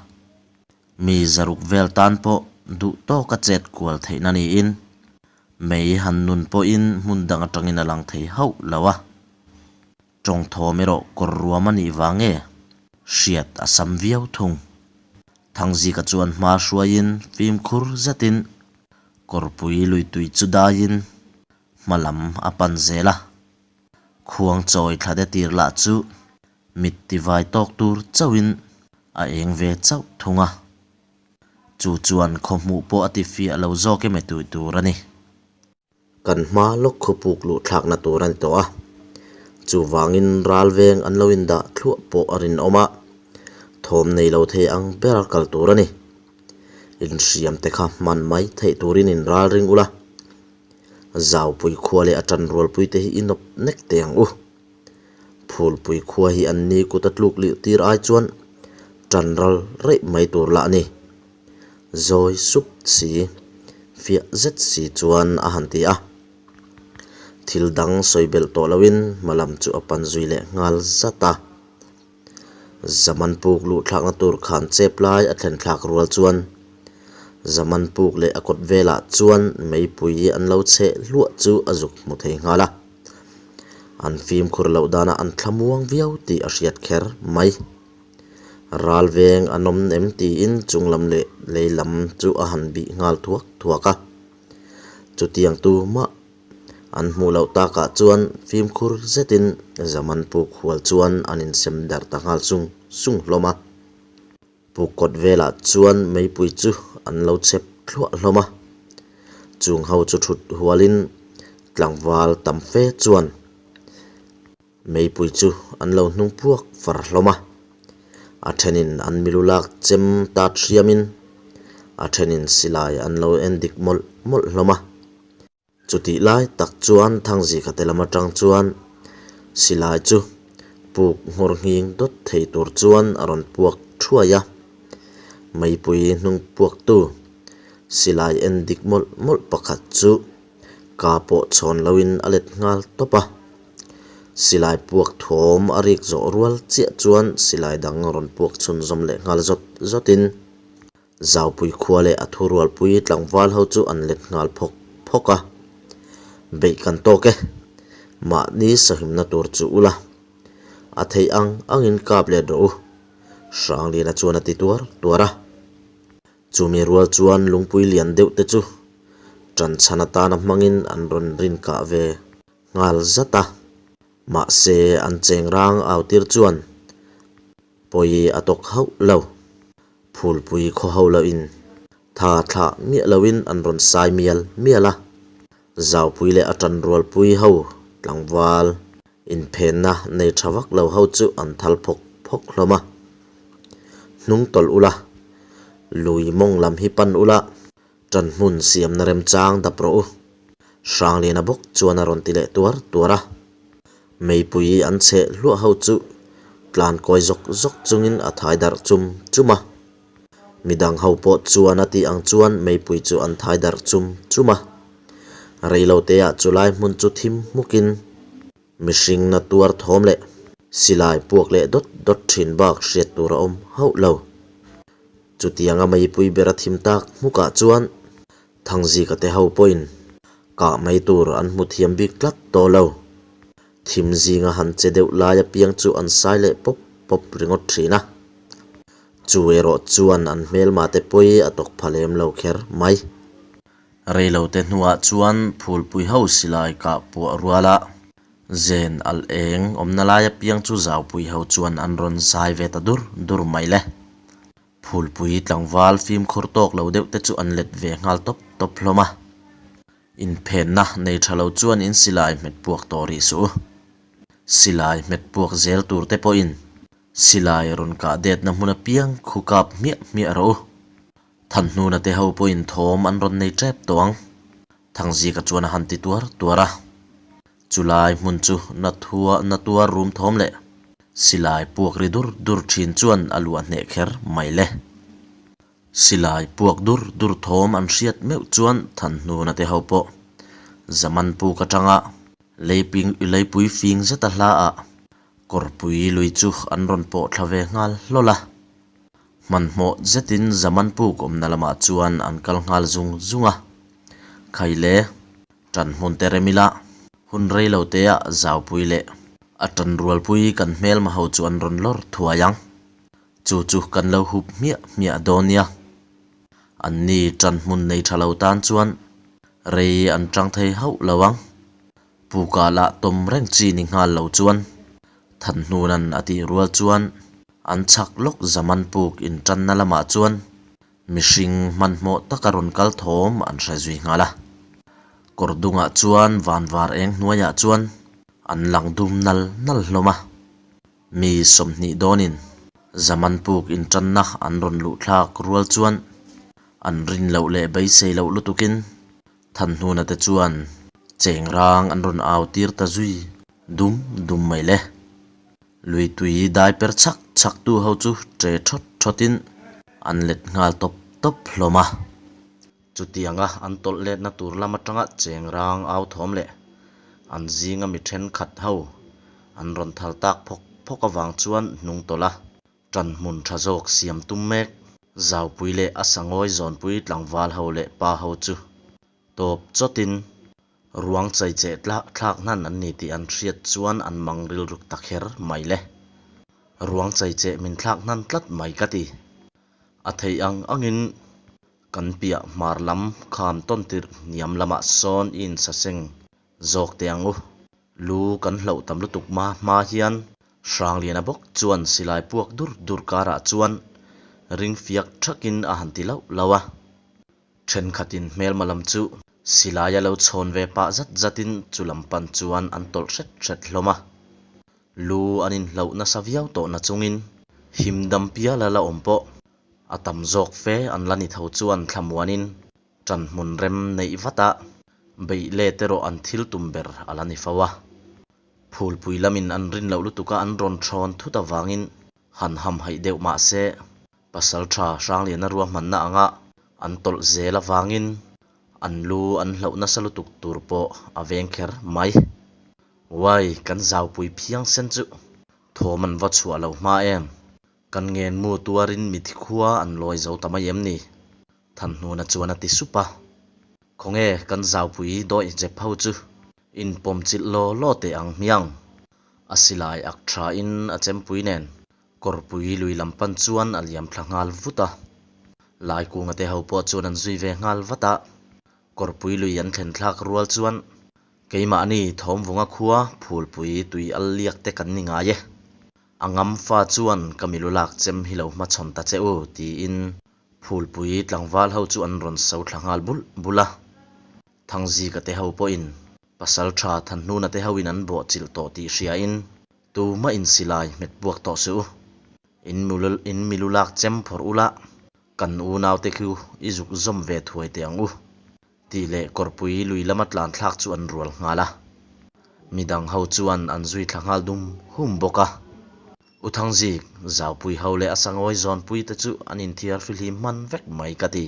Mi 600 vel tan pawh duh tawka chet kual theihna niin mei han nun pawhin hmun dang atangin a lang thei hauh lo a. Tawng thawm erawh kawr ruam a nih vang nge? Hriat a sam viau thung. Thangzika chuan hma hruaiin fimkhur zetin kawrpui lui tui chu daiin hma lam a pan zel a. Khuang chawi thla de tir lah chu mit tivai tawk tur chauhin a eng ve chauh thung a. Chu chuan khawhmuh pawh a tifiah lo zawk em tih tur a ni. Kan hma lawk khu puk luh thlakna tur a ni tawh a, chuvangin ral veng an lo indah thluah pawh a rinawm a, thawm nei lo thei ang ber a kal tur a ni. Inhriam te kha hman mai theih turin in ral ring ula, Zaupui khua leh a tanrualpui te hi i nawp nek teh ang u. Phulpui khua hi an ni kut a tluk lih tir ai chuan tan ral reih mai tur lah a ni. Zawi sup si, fiah zet si chuan a han ti a. Thil dang sawi belh tawh loin hma lam chu a pan zui leh nghal zat a. Zaman puk luh thlakna tur khan chep lai a thlen thlak rual chuan Zaman puk leh a kawt velah chuan meipui an lo chheh hluah chu a zuk hmu thei nghal a. An fimkhur loh danah an thlamuang viau tih a hriat kher mai. Ral veng an awm em tiin chung lam leh lei lam chu a han bih nghal thuak thuak a. Chutiang tu mah an hmuh loh takah chuan fimkhur zetin Zaman puk hual chuan an insem darh ta nghal sung sung hlawm a. Puk kawt velah chuan meipui chu an lo chep thluah hlawm a. Chung ho chu thut hualin tlangval tam fe chuan meipui chu an lo hnung puak far hlawm a. A thenin an milu lak chem tat hriamin a thenin silai an lo en dik mawlh mawlh hlawm a. Chutih lai tak chuan Thangzika te lam atang chuan silai chu puk nghawr nghing dawt thei tur chuan a rawn puak thuai a. Meipui hnung puaktu silai en dik mawlh mawlh pakhat chu ka pawh chhawn loin a let nghal tawp a. Silai puak thawm a rik zawh rual chiah chuan silai dang rawn puak chhunzawm leh nghal zawt zawtin Zaupui khua leh a thurualpui tlangval ho chu an let nghal phawk phawk a. Beih kan tawk e, mahni sahimna tur chu ula, a theih ang angin kap let rawh u, Hrangliana chuan a ti tuar tuar a. Chumi rual chuan lungpui lian deuh te chu ṭan chhan atana hmangin an rawn rin kah ve nghal zat a. Mahse an cheng rang au tir chuan Pawi a tawk hauh lo. Phulpui khaw ho loin tha thlah miah loin an rawn sai mial mial a. Zaupui leh a tanrualpui ho tlangval inphenna nei tha vak lo ho chu an thal phawk phawk hlawm a. Hnung tawlh ula, lui mawng lam hi pan ula, Ṭan hmun siamna remchang dap rawh u. Hrangliana bawk chuan a rawn ti leh tuar tuar a. Meipui an chheh hluah ho chu tlan kawi zawk zawk chungin a thai darh chum chum a. Midang ho pawh chuan a tih ang chuan meipui chu an thai darh chum chum a. Reiloteah chulai hmun chu thim hmukin mihring na tuar thawm leh silai puak leh dawt dawt thin bak hriat tur a awm hauh lo. Chutianga meipui ber a thim tak hmukah chuan Thangzika te ho pawhin kah mai tur an hmu thiam bik tlat tawh lo. Thim zinga han che deuh lai apiang chu an sai leh pawp pawp ringawt thin a. Chu erawh chuan an hmelma te pawi a tawk pha lem lo kher mai. Reilote hnuah chuan phulpui ho silai kah puah ruala zen alh eng awmna lai apiang chu zaupui ho chuan an rawn zai ve ta dur dur mai le. Phulpui tlangval fimkhur tawk lo deuh te chu an let ve nghal tawp tawp hlawm a. Inphenna nei tha lo chuan in silai hmet puak tawh rih suh u. Silai hmet puak zel tur te pawhin silai rawn kah detna hmun apiang khu kap hmiah hmiah rawh u. Thanhnuna te ho pawhin thawm an rawn nei tep tawh ang. Thangzika chuan a han ti tuar tuar a. Chulai hmun chu na thua na tuar rum thawm leh silai puak ri dur dur thin chuan a luah hneh kher mai le. Silai puak dur dur thawm an hriat meuh chuan Thanhnuna te ho pawh Zaman puk atanga leiping leipui fing zeta hla ah kawrpui lui chu an rawn pawh thla ve nghal hlawl a. Hmanhmawh zetin Zaman puk awmna lamah chuan an kal nghal zung zung a. Khaile, ṭan hmun te rem ila, hun rei lo teah zaupui leh a ṭan rualpui kan hmelma ho chu an rawn lawr thuai ang. Chu chu kan lo hup hmiah hmiah dawn nia. Anni ṭan hmun nei ṭha lo tan chuan rei an ṭang thei hauh lo ang. Pukah lah tawm reng chi ni nghal lo chuan Thanhnuna'n a tih rual chuan an chhak lawk Zaman puk intanna lamah chuan mihring hmanhmawh taka rawn kal thawm an hre zui nghal a. Kawr dungah chuan vanvar eng hnuaiah chuan an lang dum nal nal hlawm a. Mi 20 dawnin Zaman puk intanna an rawn luh thlak rual chuan an rin loh leh beisei loh lutukin Thanhnuna te chuan cheng rang an rawn au tir ta zui dum dum mai le. Lui tui dai per chhak chhak tu ho chu ṭe ṭhawt ṭhawtin an let nghal tawp tawp hlawm a. Chutianga an tawlh letna tur lam atanga cheng rang au thawm leh an zinga mi thenkhat ho an rawn thal tak phawk phawk avang chuan hnung tawlh a. Ṭanhmun ṭha zawk siam tum mek Zaupui leh a sangawi zawnpui tlangval ho leh pa ho chu tawp chawtin ruang chaicheh thlak hnan an ni tih an hriat chuan an mang rilru ta kher mai le. Ruang chaicheh min thlak hnan tlat mai ka ti. A theih ang angin kan piah hmar lam kham tawn tirh hniam lamah sawn i insaseng zawk teh ang u. Lu kan hlauh tam lutuk hma hma hian Hrangliana bawk chuan silai puak dur dur karah chuan ring fiak thakin a han ti lauh lauh a. Thenkhatin hmelma lam chu silaia lo chhawn ve pah zat zatin chu lam pan chuan an tawlh hret hret hlawm a. Lu an inhlauh nasa viau tawh nachungin him dam piala la awm pawh a tam zawk fe an la ni tho chuan thlamuanin ṭan hmun rem neih vat a, beih let erawh an thil tum ber a la ni fo a. Phulpui lamin an rin loh lutuk a an rawn thawn thut avangin han hamhaih deuh mah se, Pasalṭha Hrangliana ruahmanna anga an tawlh zel avangin an lu an hlauh nasa lutuk tur pawh a veng kher mai. Uai, kan zaupui phiangsen chu thawm an va chhuah lo hma em? Kan ngenmu tuarin mithi khua an lawi zo ta mai em ni? Thanhnuna chuan a ti sup a. Khawnge kan zaupui dawih zep ho chu inpawm chilh law law teh ang hmiang? A silai ak thain a chempui nen Kawrpui lui lam pan chuan a liam thla nghal vut a. Laikunga te ho pawh chuan an zui ve nghal vat a. Kawrpui lui an thlen thlak rual chuan keimahni Thawmvunga khua Phulpui tui al liak te kan ni ngai e. A ngam fa chuan ka milu lak chem hi lo hmachhawn ta che u tiin Phulpui tlangval ho chu an rawn so thla nghal bulh bulh a. Thangzika te ho pawhin Pasaltha Thanhnuna te hoin an bawhchilh tawh tih hriain Tumah in silai hmet buak tawh suh u. In in milu lak chem phawrh ula, kan unaute khiu i zuk zawm ve thuai teh ang u, tih leh kawrpui lui lama tlan thlak chu an rual nghal a. Midang ho chuan an zui thla nghal dum hum bawk a. U Thangzik, Zaupui ho leh a sangawi zawnpui te chu an inthiar fihlim hman vek mai ka ti.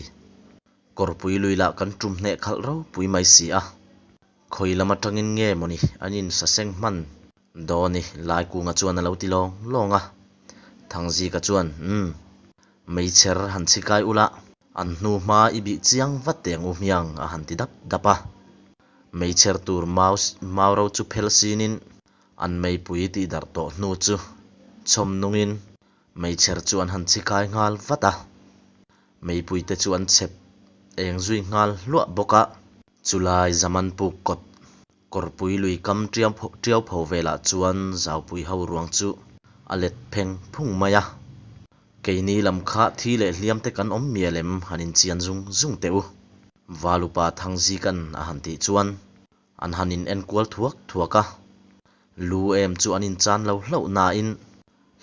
Kawrpui lui lah kan tum hneh khalh ropui mai si a. Khawi lam atangin nge mawni an insaseng hman Dawni Laikunga chuan a lo ti lawng lawng a. Thangzika chuan, Umm, meichher han chhikai ula, an hnu hma i bih chiang vat teh ang u hmiang a han ti dap dap a. Meichher tur mau mau ro chu phel sinin an meipui tih darh tawh hnu chu chhawm nungin meichher chu an han chhikai nghal vat a. Meipui te chu an chhep eng zui nghal hluah bawk a. Chulai Zaman puk kawt Kawrpui lui kam tiau pho velah chuan Zaupui ho ruang chu a let pheng phung mai a. Keini lam kha thi leh hliam te kan awm mial em han inchian zung zung teh u. Valupa Thangzika'n a han tih chuan an han in enkual thuak thuak a. Lu em chu an inchan lo hlauh nain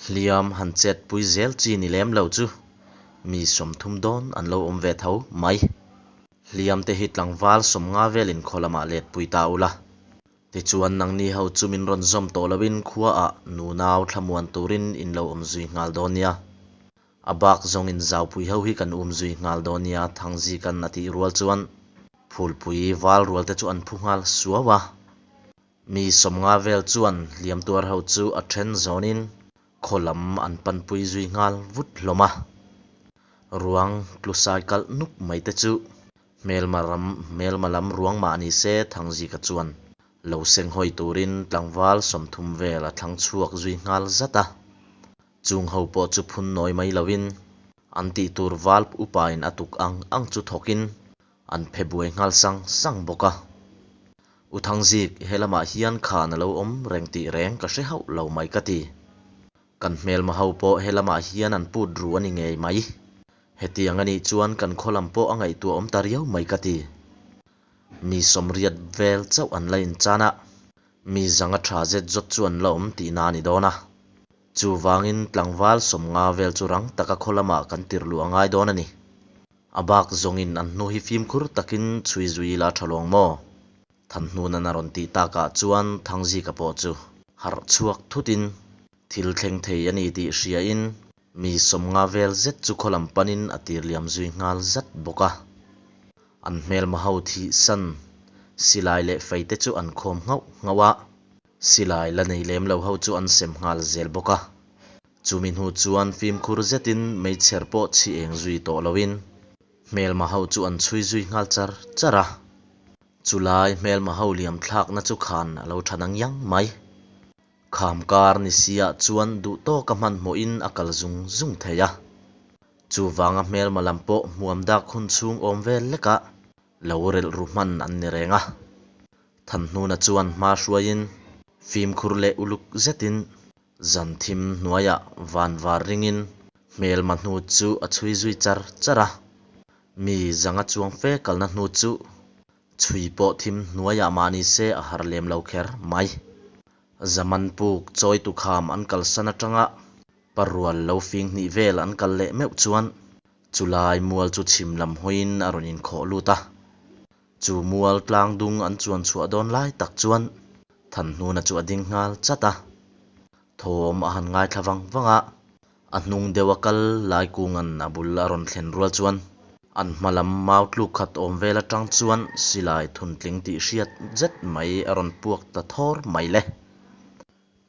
hliam han chetpui zel chi ni lem lo chu mi 30 dawn an lo awm ve tho mai. Hliam te hi tlangval 50 velin khaw lamah letpui ta ula. Tichuan nangni ho chu min rawn zawm tawh loin khuaah nunau thlamuan turin in lo awm zui nghal dawn nia. A bak zawngin zaupui ho hi kan um zui nghal dawn nia Thangzika'n a tih rual chuan Phulpui val rual te chu an phu nghal suau a. Mi 50 vel chuan hliam tuar ho chu a then zawnin khaw lam an panpui zui nghal vut hlawm a. Ruang tlusai kalh nuk mai te chu hmelma ram hmelma lam ruang mah ni se Thangzika chuan lo senghawi turin tlangval 30 vel a thlang chhuak zui nghal zat a. Chung ho pawh chu phun nawi mai loin an tih tur val upain a tuk ang ang chu thawkin an phe buai nghal sang sang bawk a. U Thangzik, he lamah hian khan a lo awm reng tih reng ka hre hauh lo mai ka ti. Kan hmelma ho pawh he lamah hian an put ru a ni ngei mai. Hetiang a nih chuan kan khaw lam pawh a ngaihtuah awm ta riau mai ka ti. Mi 80 vel chauh an la inchan a, mi zanga tha zet zawt chu an la awm tihna a ni dawn a. Chuvangin tlangval 50 vel chu rang taka khaw lamah kan tirh luh a ngai dawn a ni. A bak zawngin an hnu hi fimkhur takin chhui zui ila tha lawng maw? Thanhnunan a rawn tih takah chuan Thangzika pawh chu harh chhuak thutin thil thleng thei a ni tih hriain mi 50 vel zet chu khaw lam panin a tir liam zui nghal zat bawk a. An hmelma ho thih san silai leh fei te chu an khawm nghauh nghauh a, silai la nei lem lo ho chu an sem nghal zel bawk a. Chumi hnu chuan fimkhur zetin meichher pawh chhi eng zui tawh loin hmelma ho chu an chhui zui nghal char char a. Chulai hmelma ho liam thlakna chu khan a lo tha nangiang mai. Kham kar ni siah chuan duh tawka hmanhmawhin a kal zung zung thei a. Chuvanga hmelma lam pawh hmuam dak hun chhung awm vel lekah lo relh ru hman an ni reng a. Thanhnuna chuan hma hruaiin fimkhur leh uluk zetin zan thim hnuaiah van var ringin hmelma hnu chu a chhui zui char char a. Mi zanga chuang fe kalna hnu chu chhui pawh thim hnuaiah mahni se a har lem lo kher mai. Zaman puk chawi tukham an kalsan atanga parual lo fing hnih vel an kal leh meuh chuan chulai mual chu chhim lam hawiin a rawn inkhawh lut a. Chu mual tlang dung an chuan chhuah dawn lai tak chuan Thanhnuna chu a ding nghal chat a. Thawm a han ngaithla vang vang a, a hnung deuh a kal Laikunga'n a bul a rawn thlen rual chuan an hma lam mau tluk khat awm vel atang chuan silai thuntling tih hriat zet mai a rawn puak ta thawr mai le.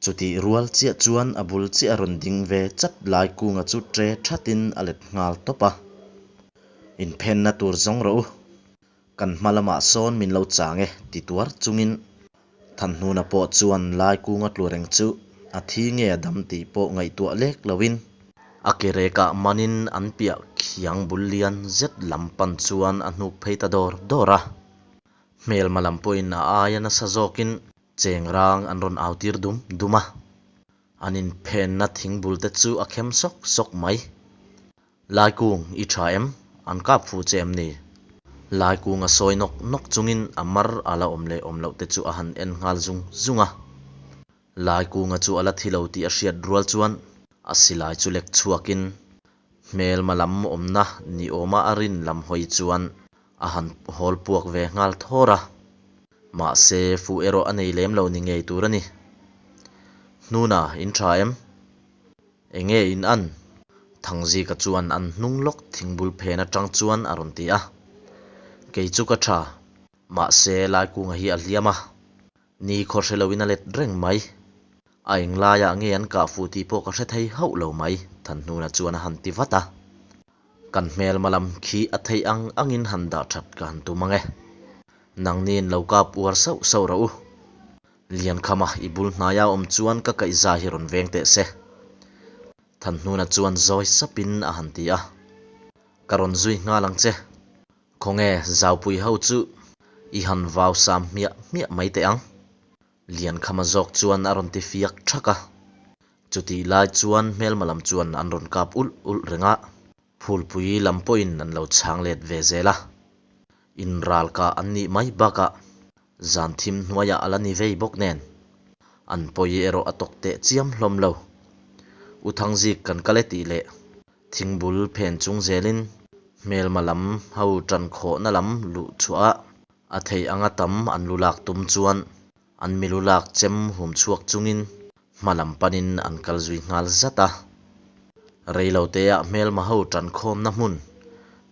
Chutih rual chiah chuan a bul chiah a rawn ding ve chat Laikunga chu tre thatin a let nghal tawp a. Inphenna tur zawng rawh u. Kan hma lamah sawn min lo chang e ti tuar chungin Thanhnuna pawh chuan Laikunga tlu reng chu a thi nge a dam tih pawh ngaihtuah lek loin a ke rekah manin an piah khiang bul lian zet lam pan chuan a hnuk phei ta dawr dawr a. Hmelma lam pawhin a aia nasa zawkin chengrang an rawn au tir dum dum a. An inphenna thingbul te chu a khem sawk sawk mai. Laikung, i tha em? An kap fu che em ni? Laikung a sawi nawk nawk chungin a mar a la awm leh awm loh te chu a han en nghal zung zung a. Laikunga chu a la thi lo tih a hriat rual chuan a silai chu lek chhuakin hmelma lam awmna ni awma a rin lam hawi chuan a han hawl puak ve nghal thawr a. Mahse, fuh erawh a nei lem lo ni ngei tur a ni. Hnuna, in tha em? Enge in an? Thangzika chuan an hnung lawk thingbul phen atang chuan a rawn ti a. Kei chu ka tha. Mahse, Laikunga hi a hliam a. Ni khaw hre loin a let reng mai. A eng laiah nge an kah fuh tih pawh ka hre thei hauh lo mai, Thanhnuna chuan a han ti vat a. Kan hmelma lam khi a theih ang angin han dah that ka han tum ang e. Nangniin lo kap uar sauh sauh rawh u. Liankhama i bul hnaia awm chuan ka kaihza hi rawn veng teh se. Thanhnuna chuan zawi sapin a han ti a. Ka rawn zui nghal ang che. Khawnge Zaupui ho chu i han vau sam hmiah hmiah mai teh ang. Liankhama zawk chuan a rawn ti fiak thak a. Chutih lai chuan hmelma lam chuan an rawn kap ulh ulh reng a. Phulpui lam pawhin an lo chhang let ve zel a. Inral kah an nih mai bakah zan thim hnuaiah a la ni vei bawk nen an pawi erawh a tawk teh chiam hlawm lo. U Thangzik kan kal e tih leh thingbul phen chung zelin hmelma lam ho tan khawhna lam luh chhuah a a theih anga tam an lu lak tum chuan an milu lak chem hum chhuak chungin hma lam panin an kal zui nghal zat a. Reiloteah hmelma ho tan khawmna hmun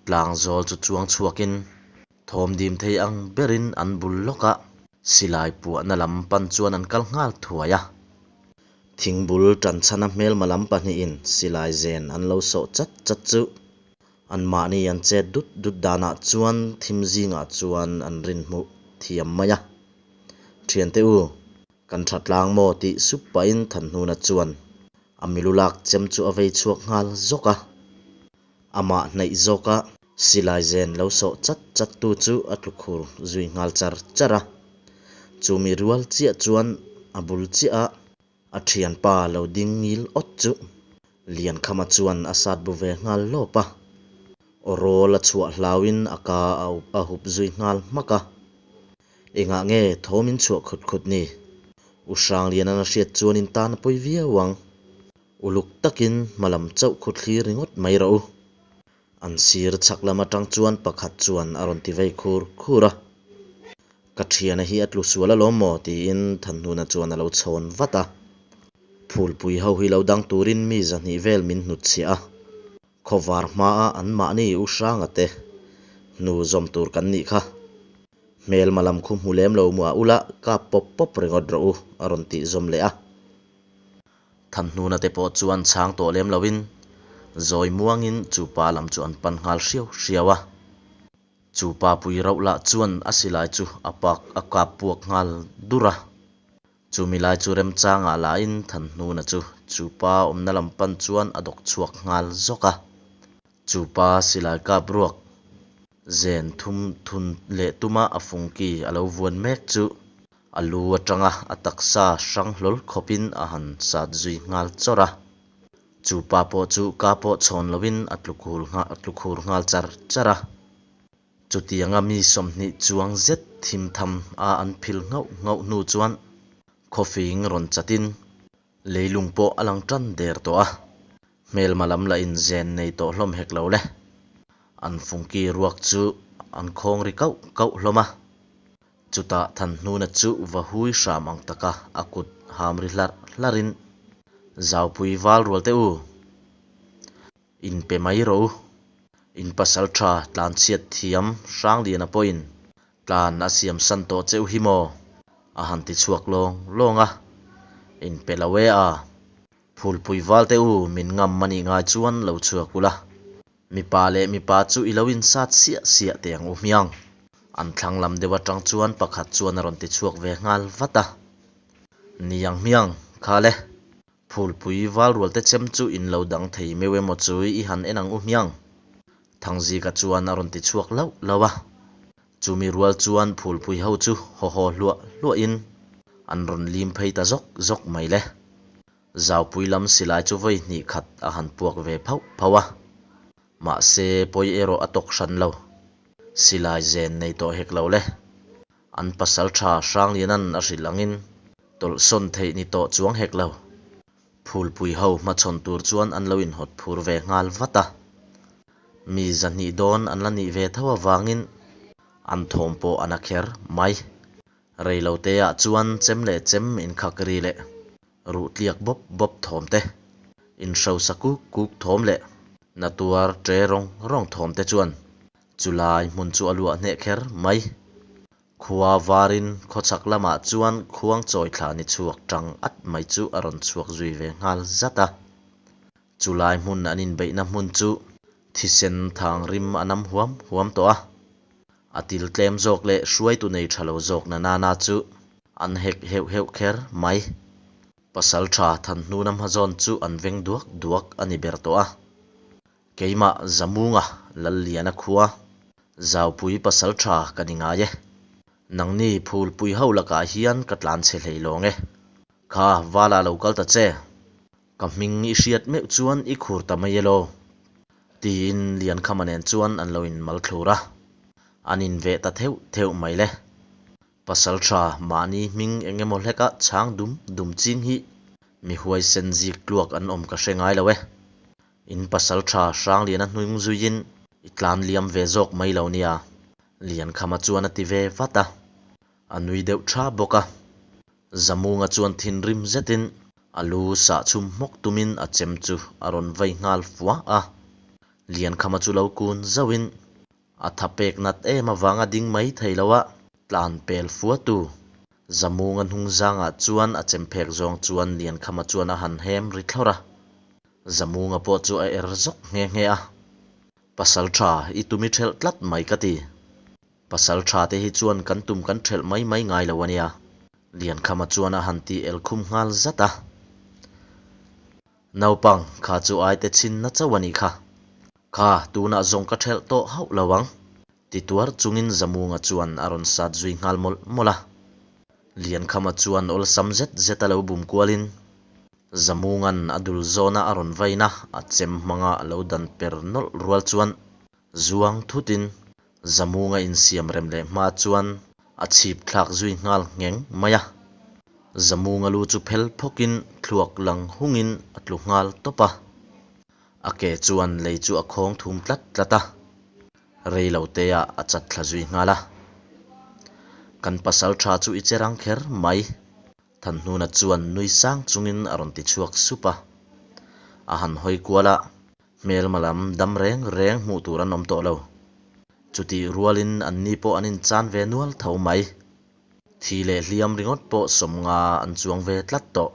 tlang zawl chu chuang chhuakin thawm dim thei ang berin an bul lawk a, silai puahna lam pan chuan an kal nghal thuai a. Thingbul tan chhana hmelma lam pahnihin silai zen an lo sawh chat chat chu anmahni an chet dut dut danah chuan thim zingah chuan an rin hmuh thiam mai a. Thiante u, kan tha tlang maw tih sup pahin Thanhnuna chuan a milu lak chem chu a vei chhuak nghal zawk a. Amah hnaih zawka silai zen lo sawh chat chat tu chu a tlu khur zui nghal char char a. Chumi rual chiah chuan a bul chiah a a thianpa lo ding ngil awt chu Liankhama chuan a sat bu ve nghal lawp a. Aw rawl a chhuah hlauin a ka a hup zui nghal hmak a. Engah nge thawm in chhuah khut khut ni? U Hrangliana'n a hriat chuan in tan a pawi viau ang. Uluk takin hma lam chauh khu thlir ringawt mai rawh u. An sir chhak lam atang chuan pakhat chuan a rawn ti vei khur khur a. Ka thiana hi a tlu sual alawm maw? tiin Thanhnuna chuan a lo chhawn vat a. Phulpui ho hi lo dang turin mi zahnih vel min hnutchhiah a. Khawvar hmaa anmahni U Hranga te hnu zawm tur kan nih kha. Hmelma lam khu hmu lem lo muah ula kap pawp pawp ringawt rawh u a rawn tih zawm leh a. Thanhnuna te pawh chuan chhang tawh lem loin zawi muangin chu pa lam chu an pan nghal hriau hriau a. Chu pa pui rauh lah chuan a silai chu a pak a kap puak nghal dur a. Chumi lai chu remchangah lahin Thanhnuna chu chu pa awmna lam pan chuan a dawk chhuak nghal zawk a. Chu pa silai kap ruak zen thum thun leh tuma a fungki a lo vuan mek chu a lu atanga a taksa hrang hlawl khawpin a han sat zui nghal chawrh a. Chu pa pawh chu ka pawh chhawn loin a tlu khur a tlu khur nghal char char a. Chutianga mi 20 chuang zet thim tham a an phil nghauh nghauh hnu chuan khawfing rawn chatin leilung pawh a lang tan der tawh a. Hmelma lam lah in zen nei tawh hlawm hek lo le. An fungki ruak chu an khawng ri kauh kauh hlawm a. Chutah Thanhnuna chu va hui hram ang taka a kut ham ri hlarh hlarhin, Zaupui val rual teh u, inpe mai rawh u. In pasal tha tlanchhiat thiam Hrangliana pawhin tlan a siam san tawh che u hi maw? a han ti chhuak lawng lawng a. Inpe lo e a. Phulpui val teh u, min ngam a nih ngai chuan lo chhuak ula. Mipa leh mipa chu i lo insat siah siah teh ang u hmiang. An thlang lam deuh atang chuan pakhat chuan a rawn ti chhuak ve nghal vat a. Ni ang hmiang, kha le. Phulpui val rual te chem chu in lo dang thei meuh emaw chu i han en ang u hmiang. Thangzika chuan a rawn ti chhuak lauh lauh a. Chumi rual chuan phulpui ho chu haw haw hluah hluahin an rawn lim phei ta zawk zawk mai le. Zaupui lam silai chu vawi hnih khat a han puak ve phauh phauh a, mahse pawi erawh a tawk hran lo. Silai zen nei tawh hek lo le. An pasal tha Hrangliana'n a hrilh angin tawlhsawn theih ni tawh chuang hek lo. Phulpui ho hmachhawn tur chuan an lo inhawt phur ve nghal vat a. Mi 200 dawn an la nih ve tho avangin an thawm pawh a na kher mai. Reiloteah chuan chem leh chem inkhak ri leh ruh tliak bawp bawp thawm te, inhrosa kuk kuk thawm leh na tuar ṭe rawng rawng thawm te chuan chulai hmun chu a luah hneh kher mai. Khua varin khawchhak lamah chuan khuang chawi thla ni chhuak ṭang at mai chu a rawn chhuak zui ve nghal zat a. Chulai hmun an inbeihna hmun chu thisen thang rim a nam huam huam tawh a. A til tlem zawk leh hruaitu nei tha lo zawk na nana chu an hek heuh heuh kher mai. Pasal tha Thanhnuna hmazawn chu an veng duak duak a ni ber tawh a. Keimah Zamunga Lalliana khua Zaupui pasal tha ka ni ngai e. Nangni Phulpui ho lakah hian ka tlan chhe hlei lawng e. Kha Vala lo kal ta che. Ka hming i hriat meuh chuan i khur ta mai elaw? Tiin Liankhama nen chuan an lo inmal thlur a, an inveh ta theuh theuh mai le. Pasal tha mahni hming eng emaw hleka chhang dum dum ching hi mi huaisen zik tluak an awm ka hre ngai lo e. In pasal tha Hrangliana hnung zuiin i tlan liam ve zawk mai lo nia, Liankhama chuan a ti ve vat a. A nui deuh tha bawk a. Zamunga chuan thinrim zetin a lu sah chhum hmawk tumin a chem chu a rawn vai nghal fua a. Liankhama chu lo kun zauhin a tha pek nat em avanga ding mai thei lo a tlan pel fua tu. Zamunga hnung zangah chuan a chem phek zawng chuan Liankhama chuan a han hem ri thlawrh a. Zamunga pawh chu a er zawk nghe nghe a. Pasal tha i tum i thelh tlat mai ka ti. Pasal tha te hi chuan kan tum kan thelh mai mai ngai lo a nia. Liankhama chuan a han ti el khum nghal zat a. Naupang, kha chu ai te chhinna chauh a nih kha. Kha, tunah zawng ka thelh tawh hauh lo ang. Ti tuar chungin Zamunga chuan a rawn sat zui nghal mawlh mawlh a. Liankhama chuan awlsam zet zet a lo bum kualin Zamunga'n a dul zawna a rawn vaina a chem hmanga a lo dan per nawlh rual chuan Zuang thutin Zamunga insiam rem leh hma chuan a chhip thlak zui nghal ngheng mai a. Zamunga lu chu phel phawkin thluak lang hungin a tlu nghal tawp a. A ke chuan lei chu a khawng thum tlat tlat a. Rei lo te ah a chat thla zui nghal a. Kan pasal tha chu i che rang kher mai. Thanhnuna chuan nui sang chungin a rawn ti chhuak sup a. A han hawi kual a, hmelma lam dam reng reng hmuh tur an awm tawh lo. Chutih rualin anni pawh an inchan ve nual tho mai. Thi leh hliam ringawt pawh 50 an chuang ve tlat tawh.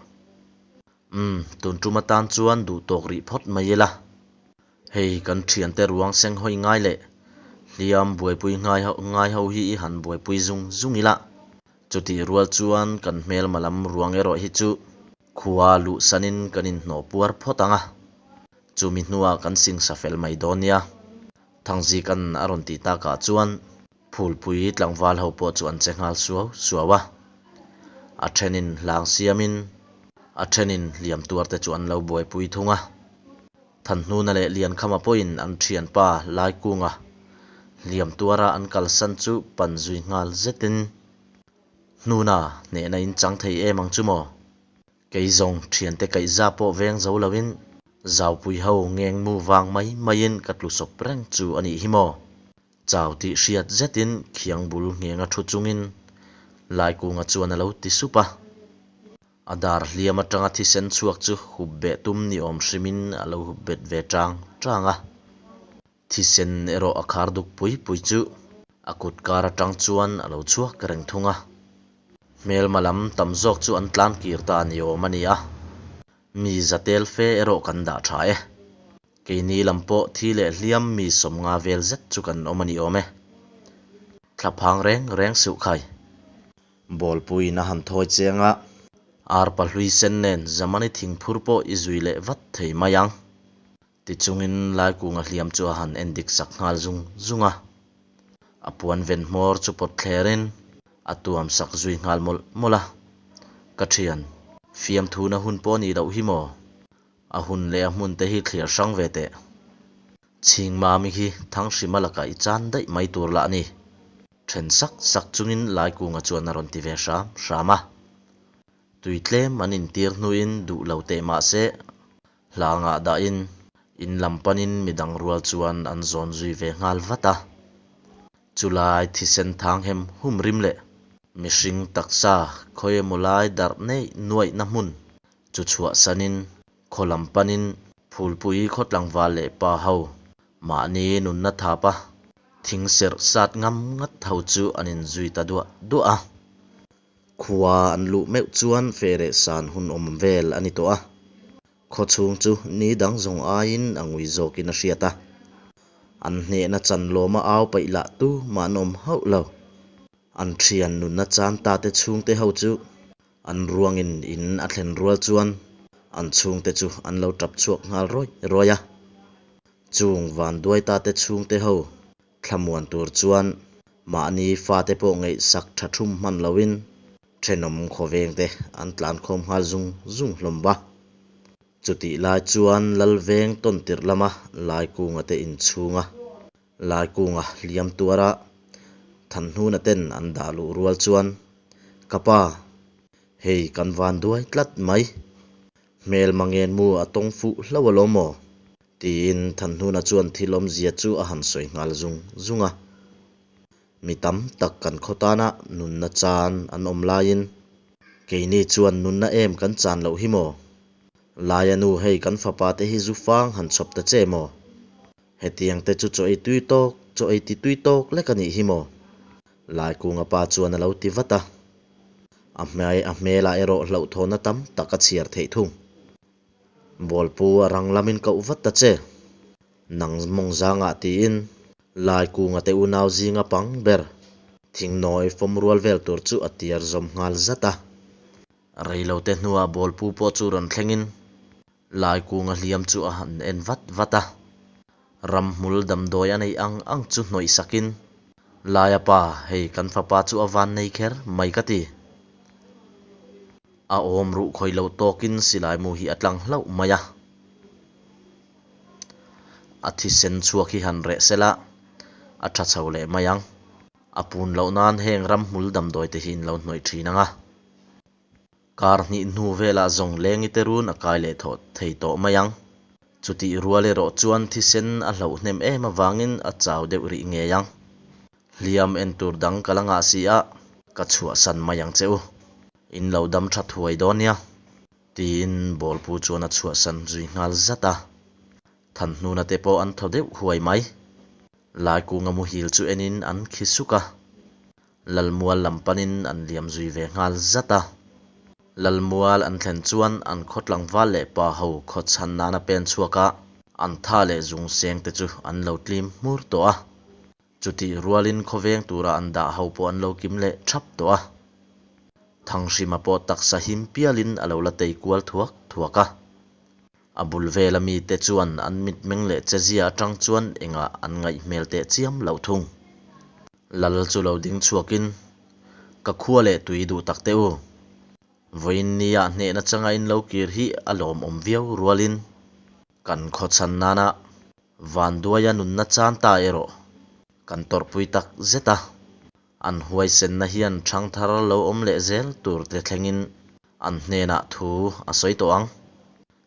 Umm, tun tum atan chuan duh tawk rih phawt mai ila. Hei kan thiante ruang seng hawi ngai leh hliam buaipui ngai ho ngai ho hi i han buaipui zung zung ila. Chutih rual chuan kan hmelma lam ruang erawh hi chu khua luhsanin kan inhnawh puar phawt ang a, chumi hnuah kan singsa fel mai dawn nia. Thangzika'n a rawn tih takah chuan Phulpui tlangval ho pawh chu an che nghal suau suau a, a thenin hlang siamin a thenin hliam tuar te chu an lo buaipui thung a. Thanhnuna leh Liankhama pawhin an thianpa Laikunga hliam tuara an kalsan chu pan zui nghal zetin, Hnuna, hnehna in chang thei em ang chu maw? Kei zawng thiante kaihza pawh veng zo loin zaupui ho ngeng mu vang mai maiin ka tlu sawp reng chu a nih hi maw? Chau tih hriat zetin khiang bul nghenga thu chungin Laikunga chuan a lo ti sup a. A dar hliam atanga thisen chhuak chu hup beh tum ni awm hrimin a lo hup bet ve chang chang a. Thisen erawh a khar duk pui pui chu a kut kar atang chuan a lo chhuak reng thung a. Hmelma lam tam zawk chu an tlan kir ta ni awm a ni a. Mi za tel fe erawh kan dah tha e. Keini lam pawh thi leh hliam mi 50 vel zet chu kan awm a ni awm e. Thlaphang reng reng suh khai. Bawlpuiin a han thawi chiang a, arpa hlui sen nen Zamani thingphur pawh i zui leh vat thei mai ang. Tichungin Laikunga hliam chu a han en dik sak nghal zung zung a. A puan ven hmawr chu pawt thlerin a tuam sak zui nghal mawlh mawlh a. Ka thian, fiamthuna hun pawh a nih loh hi maw? A hun leh a hmun te hi thliar hrang ve teh. Chhingmami hi Thanghrima lakah i chan daih mai tur lah a ni. Then sak sak chungin Laikunga chuan a rawn ti ve hram hram a. Tui tlem an intir hnuin duh lo teh mah se, hlangah dahin in lam panin midang rual chuan an zawn zui ve nghal vat a. Chulai thisen thang hem hum rim leh mihring taksa khawi emaw lai darh neih nuaihna hmun chu chhuahsanin khaw lam panin Phulpui khaw tlangval leh pa ho mahni nunna thap a thing serh sat ngam ngat ho chu an inzui ta duah duah a. Khua an luh meuh chuan fereh san hun awm vel a ni tawh a, khaw chhung chu ni dang zawng aiin a ngui zawkin a hriat a. An hnehna chan lawma au paih lah tu mah an awm hauh lo. An thian nunna chan ta te chhungte ho chu an ruangin in a thlen rual chuan an chhungte chu an lo tap chhuak nghal rawih rawih a. Chung vanduai ta te chhungte ho Thlamuan tur chuan mahni fate pawh ngaihsak tha thum hman loin thenawm khawvengte an tlankhawm nghal zung zung hlawm va. Chutih lai chuan Lalveng tawntirh lama Laikunga te inchhunga Laikunga hliam tuara Thanhnuna ten an dah luh rual chuan, Ka pa, hei kan van duai tlat mai. Hmel mangen mu a tawng fuh hlauh alawm maw? Tiin Thanhnuna chuan thil awmzia chu a han sawi nghal zung zung a. Mi tam tak kan khaw tana nunna chan an awm laiin keini chuan nunna em kan chan loh hi maw? Laia nu hei kan fapa te hi zu fang han chhawp ta che maw? Hetiang te chu chaw ei tui tawk, chaw ei ti tui tawk lek a nih hi maw? Laikunga pa chuan a lo ti vat a. A hmai a hmelah erawh hlauhthawhna tam tak a chhiar theih thung. Bawlpu a rang lamin koh vat ta che. Nang mawng zangah tiin Laikunga te unau zinga pang ber thingnawi fawm rual vel tur chu a tiar zawm nghal zat a. Reilote hnuah Bawlpu pawh chu rawn thlengin Laikunga hliam chu a han en vat vat a. Ramhmul damdawi a neih ang ang chu hnawih sakin, Laia pa, hei kan fapa chu a van nei kher mai ka ti. A awm ruh khawih loh tawkin silai mu hi a tlang hlauh mai a. A thisen chhuak hi han reh sela, a tha chho leh mai ang. A pun loh nan heng ramhmul damdawi te hi in lo hnawih thin ang a. Kar hnih hnu velah zawng lengi te run a kai leh thawh thei tawh mai ang. Chutih rual erawh chuan thisen a hlauh hnem em avangin a chau deuh rih ngei ang. Hliam en tur dang ka la ngah si a, ka chhuahsan mai ang che u. In lo dam tha thuai dawn nia. Tiin Bawlpu chuan a chhuahsan zui nghal zat a. Thanhnuna te pawh an thaw deuh huai mai. Laikunga muhil chu enin an khi suk a. Lalmual lam panin an liam zui ve nghal zat a. Lalmual an thlen chuan an khaw tlangval leh pa ho khaw chhan nana pen chhuak a, an tha leh zung seng te chu an lo tlim hmur tawh a. Chutih rualin khawveng tura an dah ho pawh an lo kim leh thap tawh a. Thanghrima pawh taksa him pialin a lo la tei kual thuak thuak a. A bul vela mite chuan an mitmeng leh chezia atang chuan engah an ngaih hmel teh chiam loh thung. Lal chu lo ding chhuakin, Ka khua leh tui duh tak teh u. Vawiin nia hnehna changa in lo kir hi a lawmawm viau rualin kan khaw chhan nana Vanduaia nunna chan ta erawh kan tawrhpui tak zet a. An huaisenna hian ṭhangthar lo awm leh zel tur te thlengin an hnenah thu a sawi tawh ang.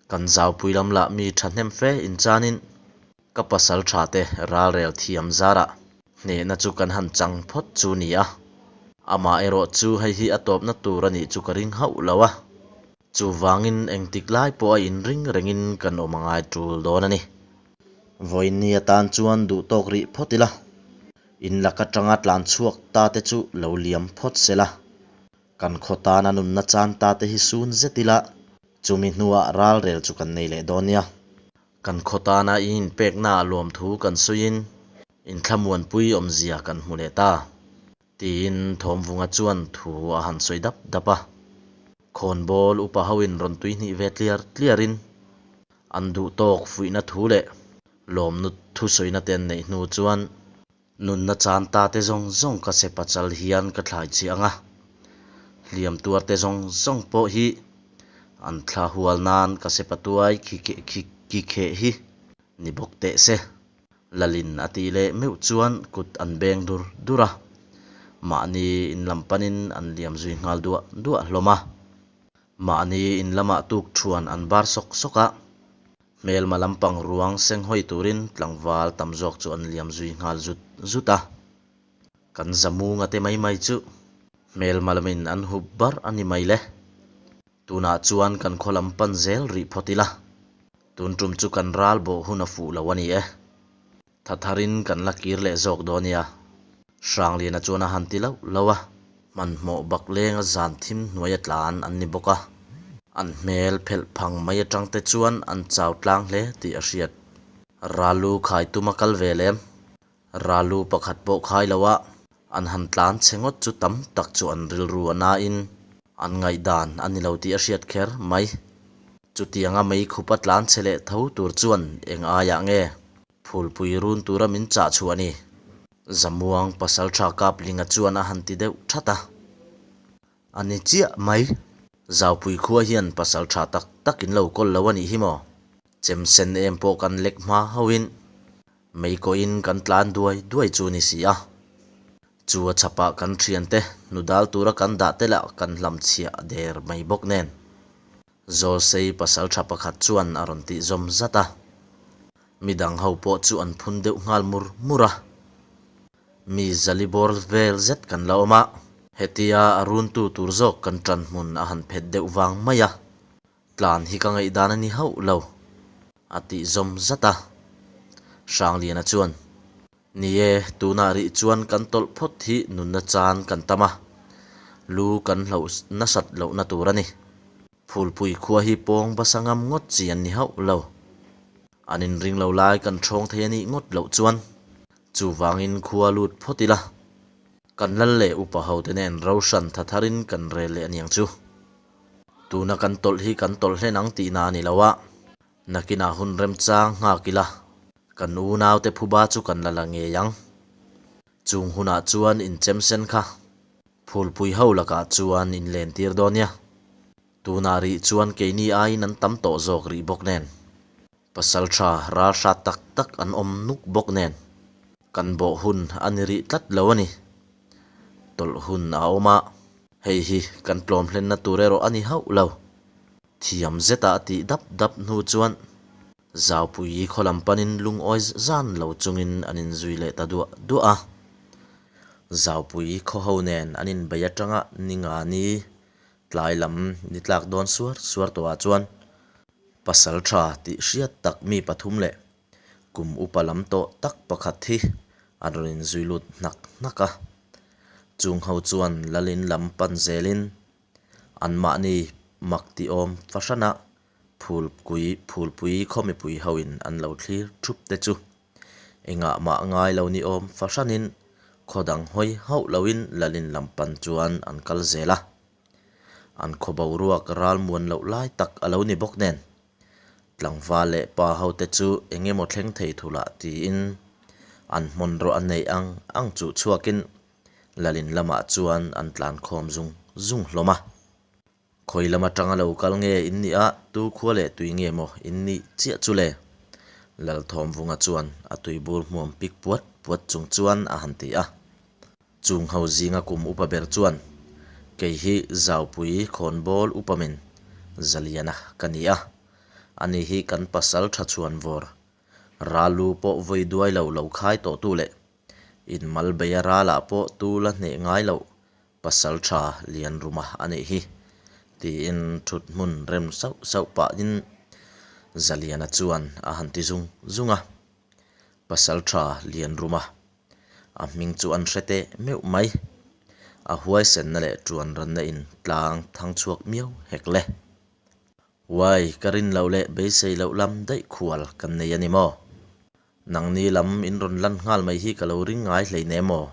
Kan zaupui lam lah mi ṭhahnem fe inchanin ka pasal ṭha te ralrel thiam zarah hnehna chu kan han chang phawt chu ni a. Amah erawh chu hei hi a tawpna tur a nih chu ka ring hauh lo a. Chuvangin engtik lai pawh a inring rengin kan awm a ngai tul dawn a ni. Vawiin atan chuan duh tawk rih phawt ila. In lak atanga tlan chhuak ta te chu lo liam phawt se la. Kan khaw tana nunna chan ta te hi sun zet ila, chumi hnuah ralrel chu kan nei leh dawn nia. Kan khaw tana i inpeknaah lawmthu kan sawiin inthlamuanpui awmzia kan hmu leh ta. Tiin Thawmvunga chuan thu a han sawi dap dap a. Khawnbawl upa hoin rawn tui hnih ve tliar tliarin an duh tawk fuihna thu leh lawmnu thusawina te an neih hnu chuan nunna chan ta te zawng zawng ka se pachal hian ka thlai chhiah ang a, hliam tuar te zawng zawng pawh hi an thla hual nan ka se patuai khi khi kheh hi ni bawk teh se. Lalin a tih leh meuh chuan kut an beng dur dur a, mahni in lam panin an liam zui nghal duah duah hlawm a. Mahni in lamah tuk thuan an bar sawk sawk a, hmelma lampang ruang seng hawi turin tlangval tam zawk chu an liam zui nghal zut zut a. Kan zamunga te mai mai chu hmelma lamin an hup bar a ni mai le. Tunah chuan kan khaw lam pan zel rih phawt ila, tun tum chu kan ral bawh hun a fuh lo a ni e. Tha tharin kan la kir leh zawk dawn nia. Hrangliana chuan a han ti lauh lauh a. Hmanhmawh bak lenga zan thim hnuai a tlan an ni bawk a. An hmel phelh phang mai atang te chuan an chau tlang hle tih a hriat. Ralu khai tum a kal ve lem. Ralu pakhat pawh khai lo a, an han tlan chhe ngawt chu tam tak chu an rilru a nain an ngaihdan a ni lo tih a hriat kher mai. Chutianga mei khupa tlan chhe leh tho tur chuan eng aiah nge phulpui run tura min chah chhuah ni? Zamuang Pasaltha Kaplinga chuan a han ti deuh that a. A ni chiah mai. Zaupui khua hian pasal tha tak tak in lo kawl lo a nih hi maw? Chem sen em pawh kan lek hma hauhin mei kawhin kan tlan duai duai chu ni si a. Chu a chhapah kan thiante hnudal tura kan dah te lah kan hlamchhiah der mai bawk nen. Zawlsei pasal tha pakhat chuan a rawn tih zawm zat a. Midang ho pawh chu an phun deuh nghal mur mur a. Mi zali bawr vel zet kan la awm a, hetia a runtu tur zawk kan ṭan hmun a han phet deuh vang mai a, tlan hi ka ngaihdan a ni hauh lo, a tih zawm zat a. Hrangliana chuan, Ni e, tunah rih chuan kan tawlh phawt hi nunna chan kan tam a, lu kan hloh nasat lohna tur a ni. Phulpui khua hi pawng basa ngam ngawt chi an ni hauh lo. An inring lo lai kan ṭhawng thei a nih ngawt loh chuan chuvangin khua lut phawt ila, kan lal leh upa hote nen ro hran tha tharin kan rel leh aniang chu. Tuna kan tawlh hi kan tawlh hlen ang tihna a ni lo a, nakinah hun remchang nghak ila, kan unaute phuba chu kan la la ngei ang. Chung hunah chuan inchemsen kha phulpui ho lakah chuan inlentir dawn nia. Tunah rih chuan keini aiin an tam tawh zawk rih bawk nen, pasal tha ral hrat tak tak an awm nuk bawk nen, kan bawh hun a ni rih tlat lo a ni. Tawlh hun a awm a, hei hi kan tlawm hlenna tur erawh a ni hauh lo. Thiam zeta a tih dap dap hnu chuan Zaupui khaw lam panin lungawi zan lo chungin an inzui leh ta duah duah a. Zaupui khaw ho nen an inbei atanga ni nga ni Tlai lam ni tlak dawn suar suar tawhah chuan pasal tha tih hriat tak mi pathum leh kum upa lam tawh tak pakhat hi an rawn inzui lut hnak hnak a. Chung ho chuan Lalin lam pan zelin. Anmahni mak ti awm fahrana Phulpui Phulpui khaw mipui hoin an lo thlir thup te chu engah mah ngai lo ni awm fahranin khaw dang hawi hauh loin Lalin lam pan chuan an kal zel a. An khaw boruak ral muan loh lai tak a lo ni bawk nen tlangval leh pa hote chu eng emaw thleng thei thulah tiin an hmanraw a neih ang ang chuh chhuakin Lalin lamah chuan an tlan khawm zung zung hlawm a. Khawi lam atanga lo kal nge in nih a, tu khua leh tui nge maw in nih chiah chu le? Lalthawmvunga chuan a tuibur hmuam pik puat puat chung chuan a han ti a. Chung ho zinga kum upa ber chuan, Kei hi Zaupui khawnbawl upa min Zaliana ka ni a, ani hi kan pasal tha chhuan vawr, Ralu pawh vawi duai lo lo khai tawhtu leh inmal beia ralah pawh tu la hneh ngai loh Pasal tha lian ruma a nih hi, tiin thut hmun rem sauh sauh pahin Zaliana chuan a han ti zung zung a. Pasal tha lian ruma a hming chu an hre teh meuh mai. A huaisenna leh tuan ranna in tlang thang chhuak miau hek le. Uai, ka rin loh leh beisei loh lam daih khual kan nei a ni maw? Nangni lam in rawn lan nghal mai hi ka lo ring ngai hlei ne maw?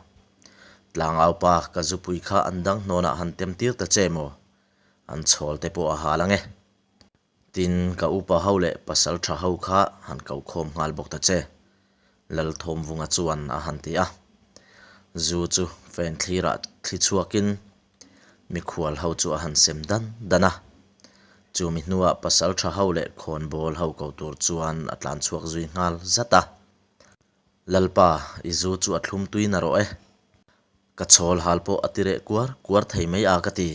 Tlangau pa, ka zupui kha an dang hnawnah han tem tir ta che maw? An chhawl te pawh a hal ang e. Tin, ka upa ho leh pasal tha ho kha han ko khawm nghal bawk ta che. Lalthawmvunga chuan a han ti a. Zu chu fan thlirah thli chhuakin Mikhual ho chu a han sem dan dan a. Chumi hnuah pasal tha ho leh khawnbawl ho ko tur chuan a tlan chhuak zui nghal zat a. Lalpa, i zu chu a thlum tui na rawh e. Ka chhawl hal pawh a ti reh kuar kuar thei mai a ka ti.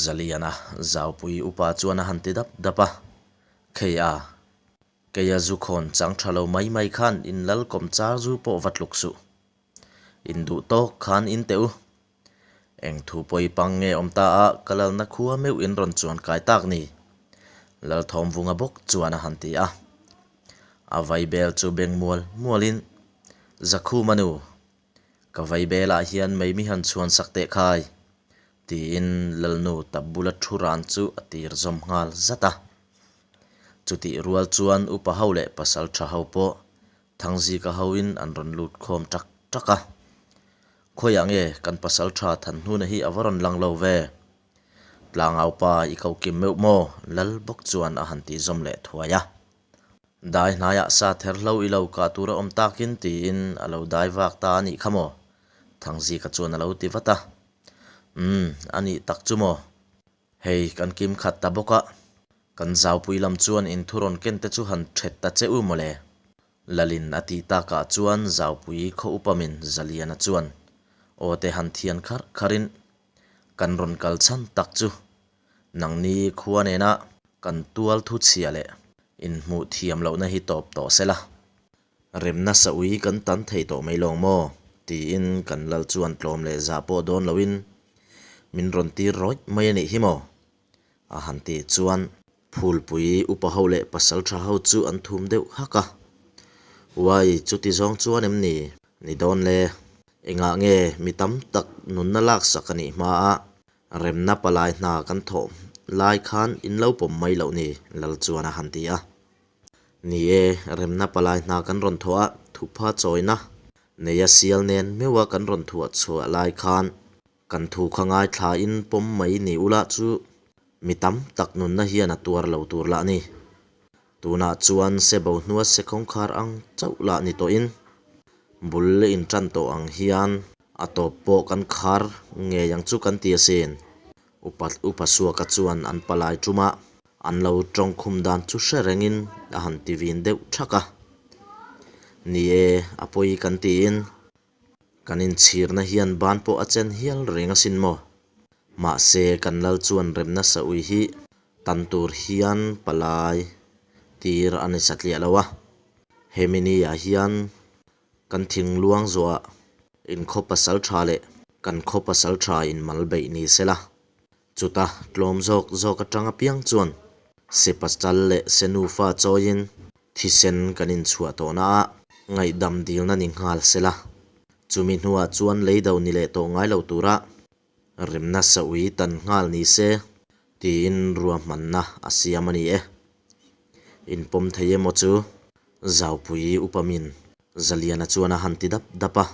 Zaliana Zaupui upa chuan a han ti dap dap a. Khei a, keia zu khawn chang tha lo mai mai khan in lal kawm char zu pawh va tluk suh. In duh tawk khan in teh u. Eng thu pawi pang nge awm ta a, ka lalna khua meuh in rawn chuan kai tak ni? Lalthawmvunga bawk chuan a han ti a. A vaibel chu beng mual mualin, Zakhuma nu, ka vaibelah hian mei mi han chhuan sak teh khai, tiin Lalnu tap bula thu ran chu a tir zawm nghal zat a. Chutih rual chuan upa ho leh pasal tha ho pawh Thangzika hoin an rawn lut khawm tak tak a. Khawiah nge kan pasal tha Thanhnuna hi a va rawn lang lo ve? Tlangau pa i ko kim meuh maw? Lal bawk chuan a han tih zawm leh thuai a. Dai hnaiah sa ther hlo i lo kah tur a awm takin tiin a lo dai vak ta a nih kha maw? Thangzika chuan a lo ti vat a. Umm, a nih tak chu maw? Hei kan kim khat ta bawk a, kan zaupui lam chuan in thu rawn ken te chu han ṭhet ta che u mawle. Lalin a tih takah chuan zaupui khaw upa min Zaliana chuan aw te han thian kharh kharhin kan rawn kal chhan tak chu nangni khua nena kan tual thu chhia leh inhmuh thiam lohna hi tawp tawh se la. Remna sa ui kan tan thei tawh mai lawng maw? tiin kan lal chuan tlawm leh zah pawh dawn loin min rawn tir rawih mai a nih hi maw? A han tih chuan Phulpui upa ho leh pasal tha ho chu an thum deuh hak a. Uai, chuti zawng chuan em ni? Ni dawn le. Engah nge mi tam tak nunna laksak a nih hma a remna palai hna kan thawh lai khan in lo pawm mai loh ni? Lal chuan a han ti a. Ni e, remna palai hna kan rawn thawh a, thupha chawina neia sial nen meuha kan rawn thuah chhuah lai khan kan thu kha ngaithlain pawm mai ni ula chu mi tam tak nunna hian a tuar lo tur lah ni. Tunah chuan sebo hnua se kawngkhar ang chauh lah ni tawhin bul intan tawh ang hian a tawp pawh kan khar ngei ang chu kan ti asin. Upa Upa Suaka chuan an palai ṭuma an lo ṭawngkhum dan chu hre rengin a han ti vin deuh ṭhak a. Ni e, a pawi kan tiin kan inchhirna hian ban pawh a chen hial reng asin maw? Mahse, kan lal chuan remna sa ui hi tan tur hian palai tir a ni satliah lo a. Hemi ni-ah hian Kan thingluang zuah in khaw pasal tha leh kan khaw pasal tha in mal beih ni se la. Chuta tlawm zawk zawk atang apiang chuan se pasal leh se nufa chawiin thisen kan inchhuah tawhna ah ngaihdam dilna ni nghal se la. Chumi hnuah chuan leido ni leh tawh ngai lo tura. Remna saui tan nghal ni se tiin ruahmanna a siam a ni e. Inpawm thei emaw chu Zaupui upamin Zaliana chuan a han ti dap dap a.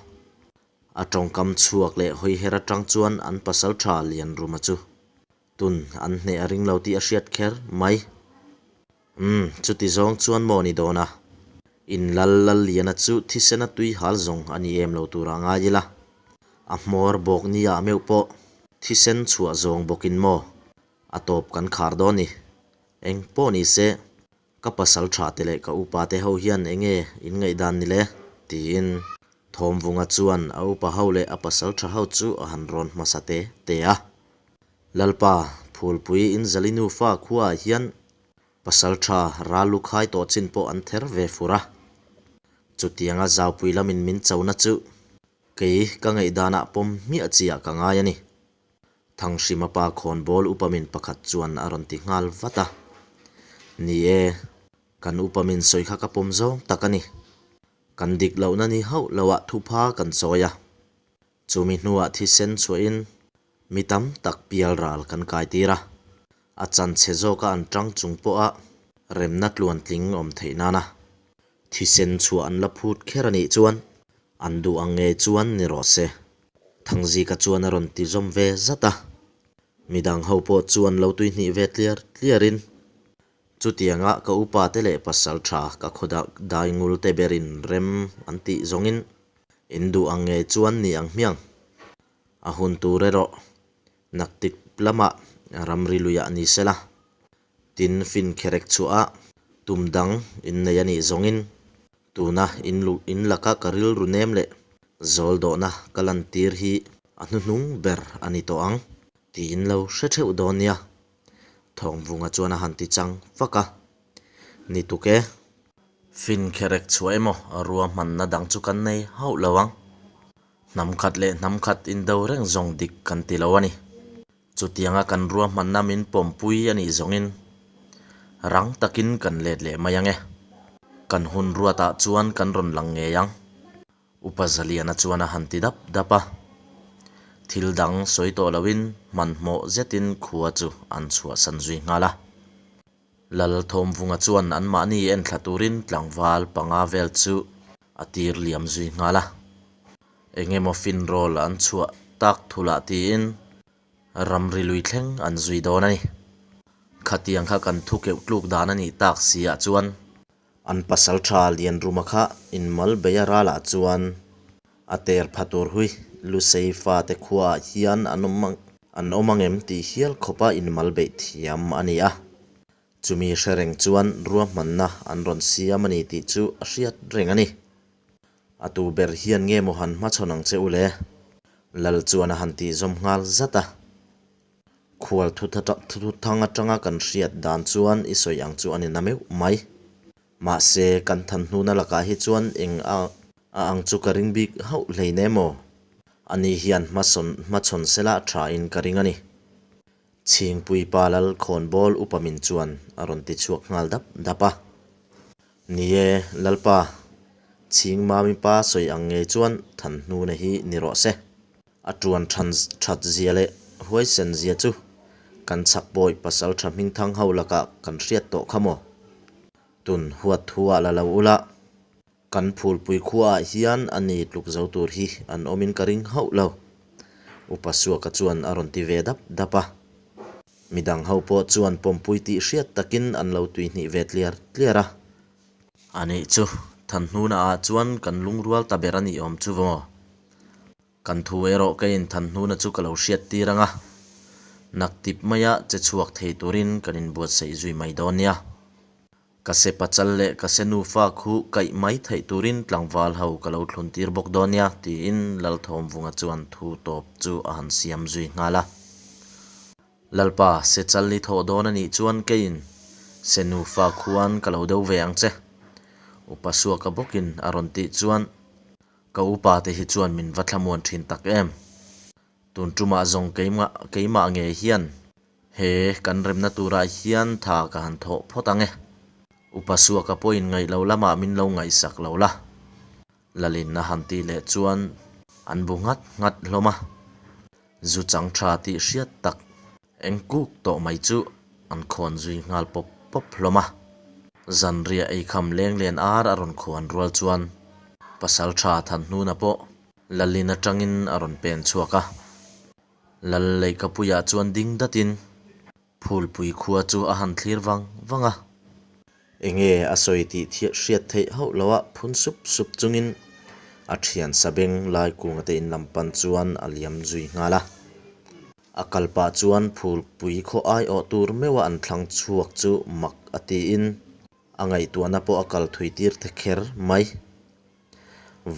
A tawngkam chhuak leh hawiher atang chuan an pasaltha Lianruma chu tun an hneh a ring lo tih a hriat kher mai. Umm, chuti zawng chuan maw ni dawn a? In lal lal liana chu thisena tui hal zawng a ni em lo tur ah ngai ila. A hmawr bawk ni ah meuh pawh thisen chhuah zawng bawkin maw a tawp kan khar dawn ni. Eng pawh ni se, ka pasal tha te leh ka upa te ho hian eng nge in ngaihdan ni le? tiin Thawmvunga chuan a upa ho leh a pasal tha ho chu a han rawn hmasa te te a. Lalpa, Phulpui in Zali nufa khuaah hian pasal tha ral lu khai tawh chin pawh an ther ve fur a. Chutianga Zaupui lamin min chona chu kei ka ngaihdanah pawm hmiah chiah ka ngai a ni. Thanghrima pa khawnbawl upamin pakhat chuan a rawn ti nghal vat a. Ni e, kan upamin sawi kha ka pawm zawng tak a ni. Kan dik lohna ni hauh loah thupha kan chawi a. Chumi hnuah thisen chhuahin mi tam tak pial ral kan kai tir a. A chanchhe zawka an tang chung pawha remna tluantling awm theih nana thisen chhuah an la phut kher a nih chuan an duh ang ngei chuan ni rawh se. Thangzika chuan a rawn ti zawm ve zat a. Midang ho pawh chuan lo tuihnih ve tliar tliarin Chutianga ka upa te leh pasal tha ka khaw dai ngul te berin rem an tih zawngin in duh ang ngei chuan ni ang hmiang. A hun tur erawh naktik lamah ramri luiah ni sela, tin fin kherek chhuah a tum dang in nei a nih zawngin tuna in luh in laka ka rilru nem leh zawl dawhna ka lantir hi a hnuhnung ber a ni tawh ang tiin lo hre theuh dawn nia. Thawngvunga chuan a han ti chang fak a, Ni tuk e. Fin kherek chhuah emaw ruahmanna dang chu kan nei hauh lo ang. Hnam khat leh hnam khat indo reng zawng dik kan ti lo a ni. Chutianga kan ruahmanna min pawmpui a nih zawngin rang takin kan let leh mai ang e. Kan hun ruatah chuan kan rawn lang ngei ang. Upa Zaliana chuan a han ti dap dap a. Thil dang sawi tawh loin hmanhmawh zetin khua chu an chhuahsan zui nghal a. Lal Thawmvunga chuan anmahni enthla turin tlangval panga vel chu a tir liam zui nghal a. Eng emaw finrawl an chhuah tak thulah tiin ramri lui thleng an zui dawn a ni. Khatiang kha kan thu keuh tluk dan a nih tak si ah chuan An pasal tha Lianruma kha inmal beia ralah chuan a ter pha tur hui Lusei fate khuaah hian an awm an awm angem tih hial khawpa inmal beih thiam a ni a. Chumi hre reng chuan ruahmanna an rawn siam a ni tih chu a hriat reng a ni. A tu ber hian nge maw han hmachhawn ang che u le? Lal chuan a han tih zawm nghal zat a. Khual thuthang atanga kan hriat dan chuan i sawi ang chu a ni na meuh mai. Mahse, kan than hnuna lakah hi chuan eng a ang chu ka ring bik hauh hlein em aw? Ani hian hmasawn hmachhawn sela tha in ka ring a ni. Chhingpui pa lal khawnbawl upa min chuan a rawn ti chhuak nghal dap dap a. Ni e, Lalpa, Chhingmami pa sawi ang ngei chuan than hnuna hi ni rawh se. A tuan than that zia leh huaisen zia chu kan chhak bawi pasal tha hmingthang ho lakah kan hriat tawh kha maw? Tun huat thu ah la lo ula, kan phulpui khua ah hian a ni tluk zo tur hi an awmin ka ring hauh lo. Upa Suaka chuan a rawn ti ve dap dap a. Midang ho pawh chuan pawmpui tih hriat takin an lo tuihnih ve tliar tliar a. A nih chu, Thanhnuna ah chuan kan lungrual ta ber a nih awm chu maw? Kan thu erawh ka inthanhnuna chu ka lo hriat tir ang a, naktip maia che chhuak thei turin kan inbuatsaih zui mai dawn nia. Ka se pachal leh ka se nufa khu kaih mai theih turin tlangval ho ka lo thlun tir bawk dawn nia, tiin Lalthawmvunga chuan thu tawp chu a han siam zui nghal a. Lalpa, se chal i thawh dawn a nih chuan keiin se nufa khuan ka lo deuh ve ang che, Upa Suaka bawkin a rawn tih chuan Ka upa te hi chuan min va thlamuan thin tak em? Tun tumah zawng keimah keimah nge hian he kan remna turah hian tha ka han thawh phawt ang e. Upa Suaka pawhin ngaih lo lamah min lo ngaihsak lo la. Lalin a han tih leh chuan an bu nghat nghat hlawm a. Zu chang tha tih hriat tak eng kuk tawh mai chu an khawn zui nghal pawp pawp hlawm a. Zanriah eikham lenglen ar a rawn khuan rual chuan Pasaltha Thanhnuna pawh Lalin atangin a rawn pen chhuak a. Lal leihkapuiah chuan ding datin Phulpui khua chu a han thlir vang vang a. Enge a sawi tih hriat theih hauh loha phun sup sup chungin a thian sabeng Laikunga te in lam pan chuan a liam zui nghal a. A kal pah chuan Phulpui khaw aiawh tur meuha an thlang chhuak chu mak a tiin a ngaihtuahna pawh a kal thui tir ta kher mai.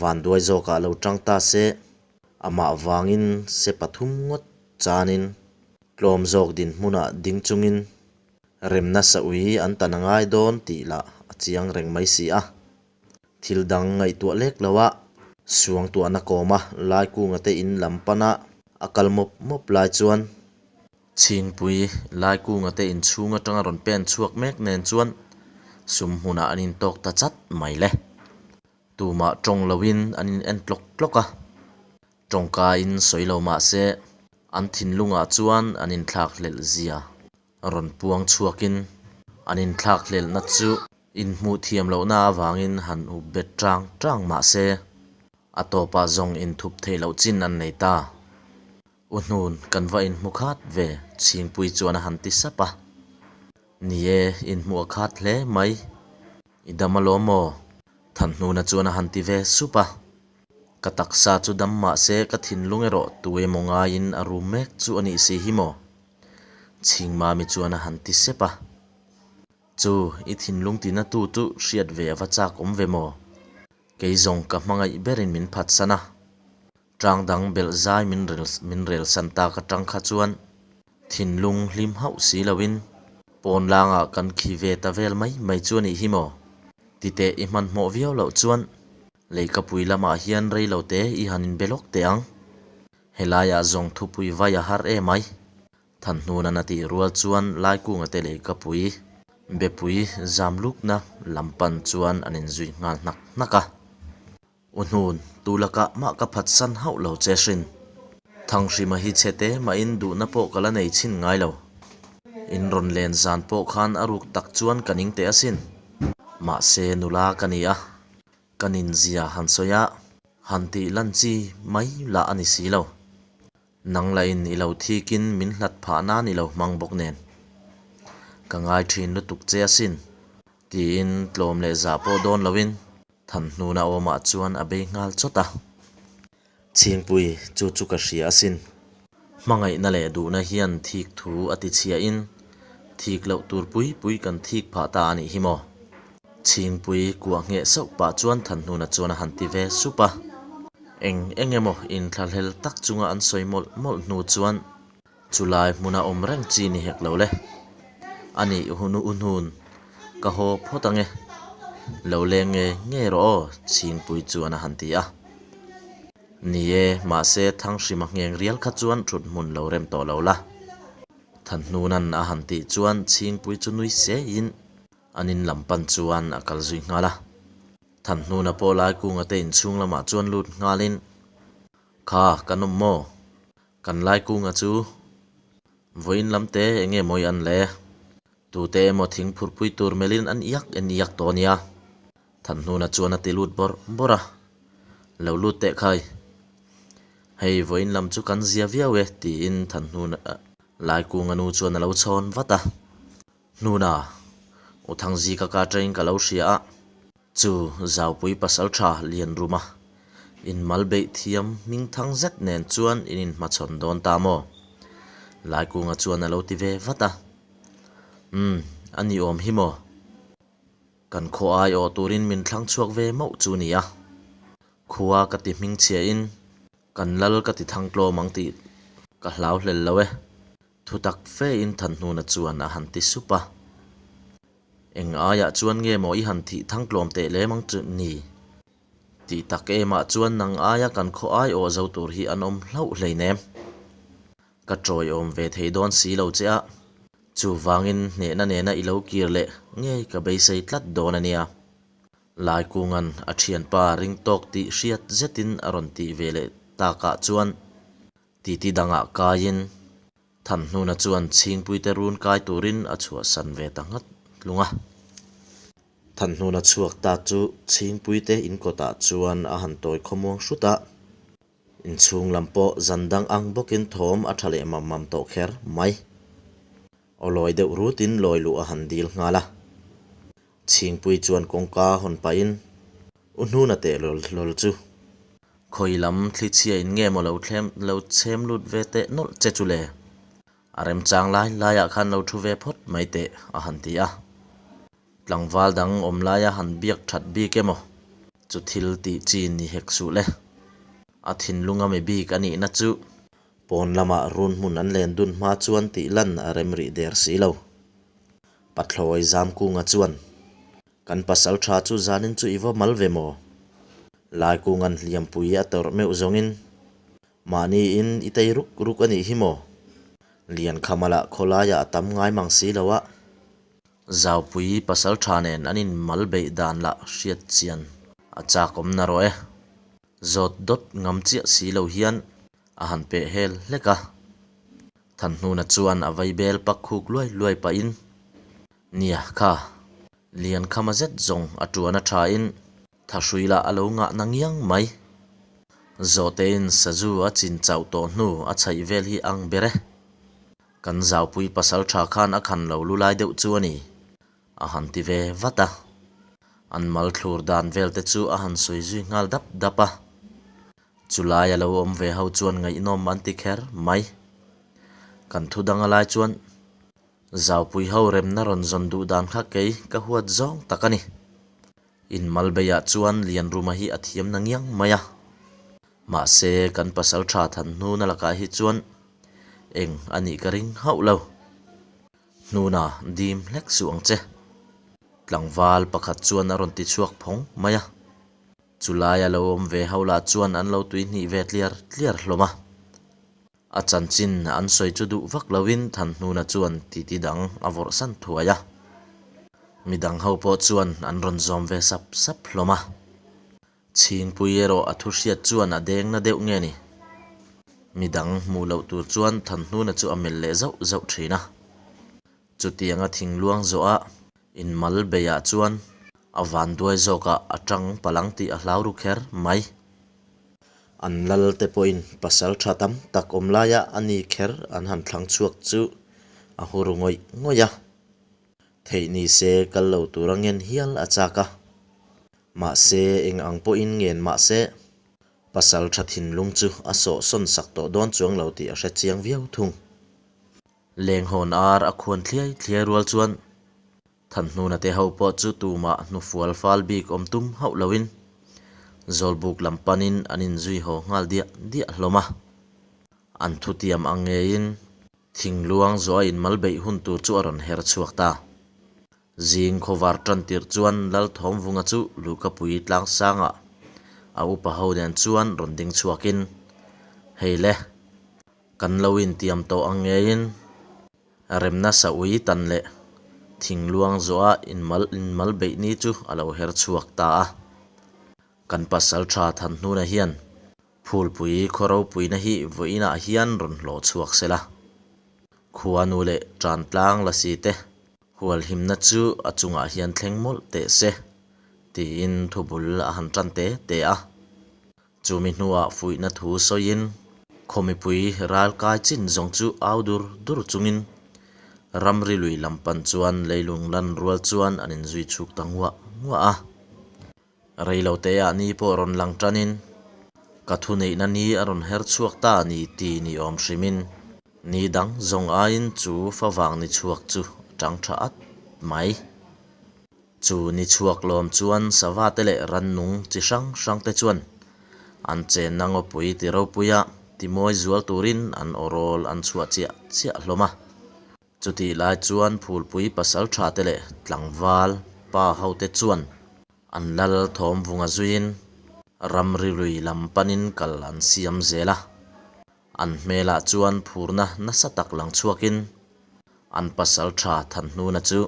Vanduai zawkah lo tang ta se, amah vangin se pathum ngawt chanin tlawm zawk dinhmunah ding chungin remna saui an tan a ngai dawn tih lah a chiang reng mai si a. Thil dang ngaihtuah lek lo a, suangtuahna kawma Laikunga te in lam pana a kal mawp mawp lai chuan Chhingpui Laikunga te inchhung atanga rawn pen chhuak mek nen chuan sum hmunah an intawk ta chat mai le. Tumah tawng loin an in en tlawk tlawk a, tawngkain sawi lo mah se an thinlungah chuan an inthlak hlelh zia rawn puang chhuakin an inthlak hlelhna chu inhmuh thiam lohna avangin han up bet tang tang mah se a tawpah zawng inthup theih loh chin an nei ta. U hnun, kan va inhmu khat ve, Chhingpui chuan a han ti sap a. Ni e, inhmuh a khat hle mai. I dam alawm maw? Thanhnuna chuan a han ti ve sup a. Ka taksa chu dam mah se ka thinlung erawh tu emaw ngaiin a rum mek chu a nih si hi maw? Chhingmami chuan a han ti sep a. Chu, i thinlung tina tu chu hriat ve a va chak awm ve maw? Kei zawng ka hmangaih berin min phatsan a. Tang dang belh zai min rel min relsan tak atang kha chuan thinlung hlim hauh si loin pawn langah kan khi ve ta vel mai mai chu a nih hi maw? Titeh i hmanhmawh viau loh chuan leikapui lamah hian rei lo te i han inbe lawk teh ang. Helaiah zawng thupui vai a har em ai. Thanhnunan a tih rual chuan Laikunga te leikapui bepui zam lukna lam pan chuan an inzui nghal hnak hnak a. U hnun, tu lakah mah ka phatsan hauh lo che hrin. Thanghrima hi chhe te mahin duhna pawh ka la nei chhin ngai lo. In rawn len zan pawh khan a ruk tak chuan ka ning teh asin. Mahse nula ka ni a, ka ninzia han sawi a, han tih lan chi mai lah a ni si lo. Nang lahin i lo thikin min hlat phah nan i lo hmang bawk nen. Ka ngai thin lutuk che asin, tiin tlawm leh zah pawh dawn loin Thanhnuna awmah chuan a bei nghal chawt a. Chhingpui, chu chu ka hria asin. Hmangaihna leh duhna hian thik thu a ti chhiahin thik loh tur pui pui kan thik phah ta a nih hi maw? Chhingpui kuah ngheh sauh pah chuan Thanhnuna chuan a han ti ve sup a. Eng eng emaw inthlahlel tak chunga an sawi mawlh mawlh hnu chuan Chulai hmuna awm reng chi ni hek lo le. A nih hun u hnun, ka haw phawt ange. Lo leng nge nge rawh aw, Chhingpui chuan a han ti a. Ni e, mahse Thanghrima ngheng rial kha chuan thut hmun lo rem tawh lo la. Thanhnunan a han tih chuan Chhingpui chu nui seiin an in lam pan chuan a kal zui nghal a. Thanhnuna pawh Laikunga te inchhung lamah chuan lut nghalin, Kha, kan awm maw? Kan Laikunga chu vawiin lam te eng nge mawi an le? Tute emaw thing phurpui tur melhin an iak en iak tawh ania. Thanhnuna chuan a ti lut bawrh bawrh a. Lo lut teh khai. Hei vawiin lam chu kan zia viau e tiin Thanhnuna Laikunga nu chuan a lo chhawn vat a. Hnuna, U Thangzika ka atangin ka lo hria a. Chu Zaupui pasaltha Lianruma inmal beih thiam hmingthang zet nen chuan in inhmachhawn dawn ta maw? Laikunga chuan a lo ti ve vat a. Umm, a ni awm hi maw? Kan khaw aiawh turin min thlang chhuak ve mauh chu nia. Khua ka ti hmingchhiain kan lal ka ti thangtlawm ang tih ka hlau hlel lo e. Thutak fe in Thanhnuna chuan a han ti sup a. Eng aiah chuan nge maw i han thih thangtlawm teh lem ang chu ni? Tih tak emah chuan nang aia kan khaw ai awh zo tur hi an awm hlauh hleinem. Ka tawiawm ve thei dawn si lo che a, chuvangin hnehna nena i lo kir leh ngei ka beisei tlat dawn a nia. Laikunga'n a thianpa ring tawk tih hriat zetin a rawn tih ve leh takah chuan. Titi dangah kaiin Thanhnuna chuan Chhingpuite run kai turin a chhuahsan ve ta nghat hlung a. Thanhnuna chhuak ta chu Chhingpuite in kawtah chuan a han tawi khawmuang hrut a. Inchhung lam pawh zan dang ang bawkin thawm a tha leh mam mam tawh kher mai. Aw lawi deuh rutin lawi luh a han dil nghal a. Chhingpui chuan kawngka hawn pahin U Hnuna teh lawl hlawl chu khawi lam thli chhia in nge maw lo thlem lo chhem lut ve teh nawlh che chu le? A remchang lai laiah khan lo thu ve phawt mai teh a han ti a. Tlangval dang awm laia han biak that bik emaw chu thil tih chi ni hek suh le. A thinlunga mi bik a nihna chu pawn lamah run hmun an len dun hma chuan tih lan a rem rih der si lo. Pathlawi Zamkunga chuan, Kan pasal tha chu zanin chu i va mal ve maw? Laikunga'n hliampui a tawrh meuh zawngin, Mahniin i tei ruk ruk a nih hi maw? Liankhama lah khawlaiah a tam ngai mang si lo a. Zaupui pasal tha nen an inmal beih dan lah hriat chian a chakawm na rawh e. Zawt dawt ngam chiah si lo hian a han peh hel hlek a. Thanhnuna chuan a vaibel pak khuk luai luai pahin, Nia kha, Liankhama zet zawng a tuan a thain Thahrui lah a lo ngah na ngiang mai. Zawhtein sazu a chin chauh tawh hnu a chhaih vel hi ang ber e. Kan zaupui pasal tha khan a khan lo lu lai deuh chu a ni, a han ti ve vat a. An mal thlur dan vel te chu a han sawi zui nghal dap dap a. Chulai a lo awm ve ho chuan ngaihnawm an ti kher mai. Kan thu dang a lai chuan Zaupui ho remna rawn zawn duh dan kha kei ka huat zawng tak a ni. Inmalbeiah chuan Lianruma hi a thiam na ngiang mai a. Mahse, kan pasal tha than hnuna lakah hi chuan eng a nih ka ring hauh lo. Hnuna dim hlek suh ang che. Tlangval pakhat chuan a rawn ti chhuak phawng mai a. Chulai a lo awm ve ho lah chuan an lo tuihnih ve tliar tliar hlawm a. A chanchin an sawi chu duh vak loin Thanhnuna chuan titi dang a vawrh san thuai a. Midang ho pawh chuan an rawn zawm ve sap sap hlawm a. Chhingpui erawh a thu hriat chuan a deng na deuh nge ni? Midang hmuh loh tur chuan Thanhnuna chu a melh leh zauh zauh thin a. Chutianga thingluang zawh a inmal beiah chuan a vanduai zawkah a tang palang tih a hlau ru kher mai. An lal te pawhin pasal tha tam tak awm laia a ni kher an han thlang chhuak chu a hu ru ngawih ngawih a. Theih ni se kal lo tura ngen hial a chak a. Mahse eng ang pawhin ngen mah se pasal tha thinlung chu a sawhsawn sak tawh dawn chuang lo tih a hre chiang viau thung. Lenghawn ar a khuan thliai thliai rual chuan Thanhnuna te ho pawh chu tumah hnufual fal bik awm tum hauh loin Zawlbuk lam panin an inzui haw nghal diah diah hlawm a. An thutiam ang ngeiin thingluang zawh a inmal beih hun tur chu a rawn her chhuak ta. Zing khawvar tan tirh chuan Lalthawmvunga chu Luhkapui tlangsangah a upa ho nen chuan rawn ding chhuakin, Hei le, kan lo intiam tawh ang ngeiin, Remna saui tan leh thingluang zawha inmal inmal beih ni chu a lo her chhuak ta a. Kan pasal tha Thanhnuna hian Phulpui khaw ropuina hi vawiinah hian rawn hlawh chhuak se la. Khuanu leh Tantlang lasi te hualhimna chu a chungah hian thleng mawlh teh se, tiin thubul a han tan te te a. Chumi hnuah fuihna thu sawiin khaw mipui ral kai chin zawng chu au dur dur chungin ramri lui lam pan chuan leilung lan rual chuan an inzui chhuk ta nguah nguah a. Reiloteah ni pawh rawn lang tanin ka thuneihna ni a rawn her chhuak ta a ni ti ni awm hrimin ni dang zawng aiin chu favang ni chhuak chu a tang tha at mai. Chu ni chhuak lawm chuan sava te leh rannung chi hrang hrang te chuan an chenna ngawpui ti ropuia timawi zual turin an awrawl an chhuah chiah chiah hlawm a. Chutih lai chuan phulpui pasal tha te leh tlangval pa ho te chuan an lal thawm vunga zuiin ramri lui lam panin kal an siam zel a. An hmelah chuan phurna nasa tak lang chhuakin an pasal tha Thanhnuna chu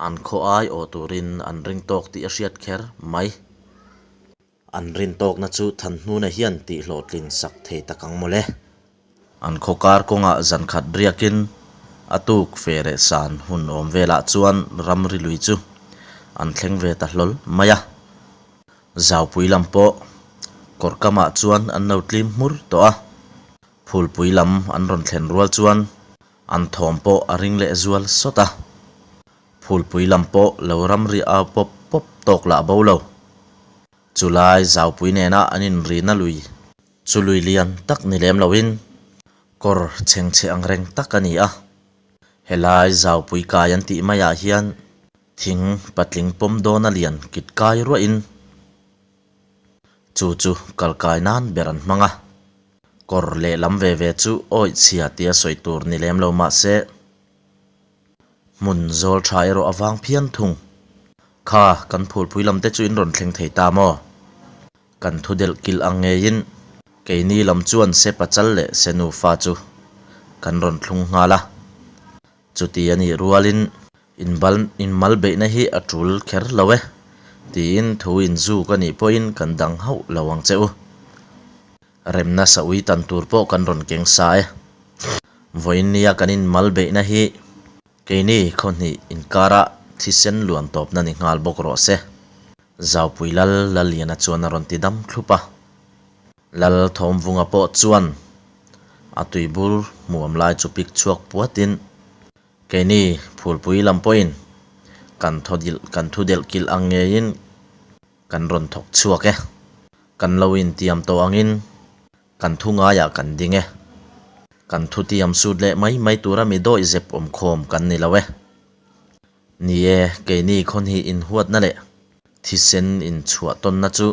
an khaw ai awh turin an ring tawk tih a hriat kher mai. An rin tawkna chu Thanhnuna hian tihhlawhtlin sak thei tak ang mawle. An khaw kar kawngah zan khat riakin a tuk fe leh san hun awm velah chuan ramri lui chu an thleng ve ta hlawl mai a. Zaupui lam pawh kawr kamah chuan an lo tlim hmur tawh a, phulpui lam an rawn thlen rual chuan an thawm pawh a ring leh zual sawt a. Phulpui lam pawh lo ramri au pawp pawp tawk lah bo lo. Chulai zaupui nena an inrina lui chu lui lian tak ni lem loin kawr chhengchhe ang reng tak a ni a. Helai zaupui kai an tih maiah hian thing patling pawm dawna lian kit kai ruahin chu chu kal kai nan ber an hmang a. Kawr lehlam ve ve chu awih chhia tia sawi tur ni lem lo mahse, Hmun zawl tha erawh a vang phian thung. Kha, kan phulpui lam te chu in rawn thleng thei ta maw? Kan thu delh kilh ang ngeiin keini lam chuan se pachal leh se nufa chu kan rawn thlung nghal a. Chuti a nih rualin inbal inmal beihna hi a tul kher lo e, tiin thu inzuk a nih pawhin kan dang hauh lo ang che u. Remna sa ui tan tur pawh kan rawn keng sa e. Vawiin nia kan inmal beihna hi keini khaw hnih inkara thisen luan tawpna ni nghal bawk rawh se. Zaupui Lal Lalliana chuan a rawn ti dam thlup a. Lal Thawmvunga pawh chuan a tuibur hmuam lai chu pik chhuak puatin keini phulpui lam pawhin kan thaw dilh kan thu delh kilh ang ngeiin Kan rawn thawk chhuak e. Kan lo intiam tawh angin kan thu ngaiah kan ding e. Kan thu tiam sut leh mai mai tura mi dawih zep awmkhawm kan ni lo e. Ni e, keini khawnhnih inhuatna leh thisen inchhuah tawnna chu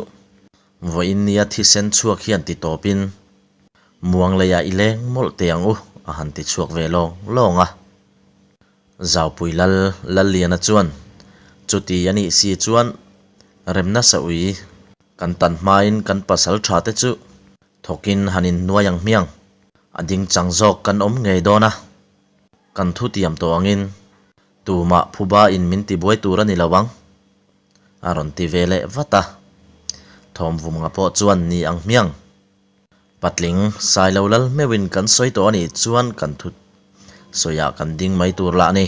vawiin nia thisen chhuak hian ti tawpin muang leiah i leng mawlh teh ang u a han ti chhuak ve lawng lawng a. Zaupui Lal Lalliana chuan, Chuti a nih si chuan remna sa ui kan tan hmain kan pasal tha te chu thawkin han inhnuai ang hmiang, a ding chang zawk kan awm ngei dawn a, kan thu tiam tawh angin tumah phuba in min tibuai tur a ni lo ang, a rawn ti ve leh vat a. Thawmvumnga pawh chuan ni ang hmiang. Patling, Sailo lal meuhin kan sawi tawh a nih chuan kan thu sawiah kan ding mai tur lah a ni.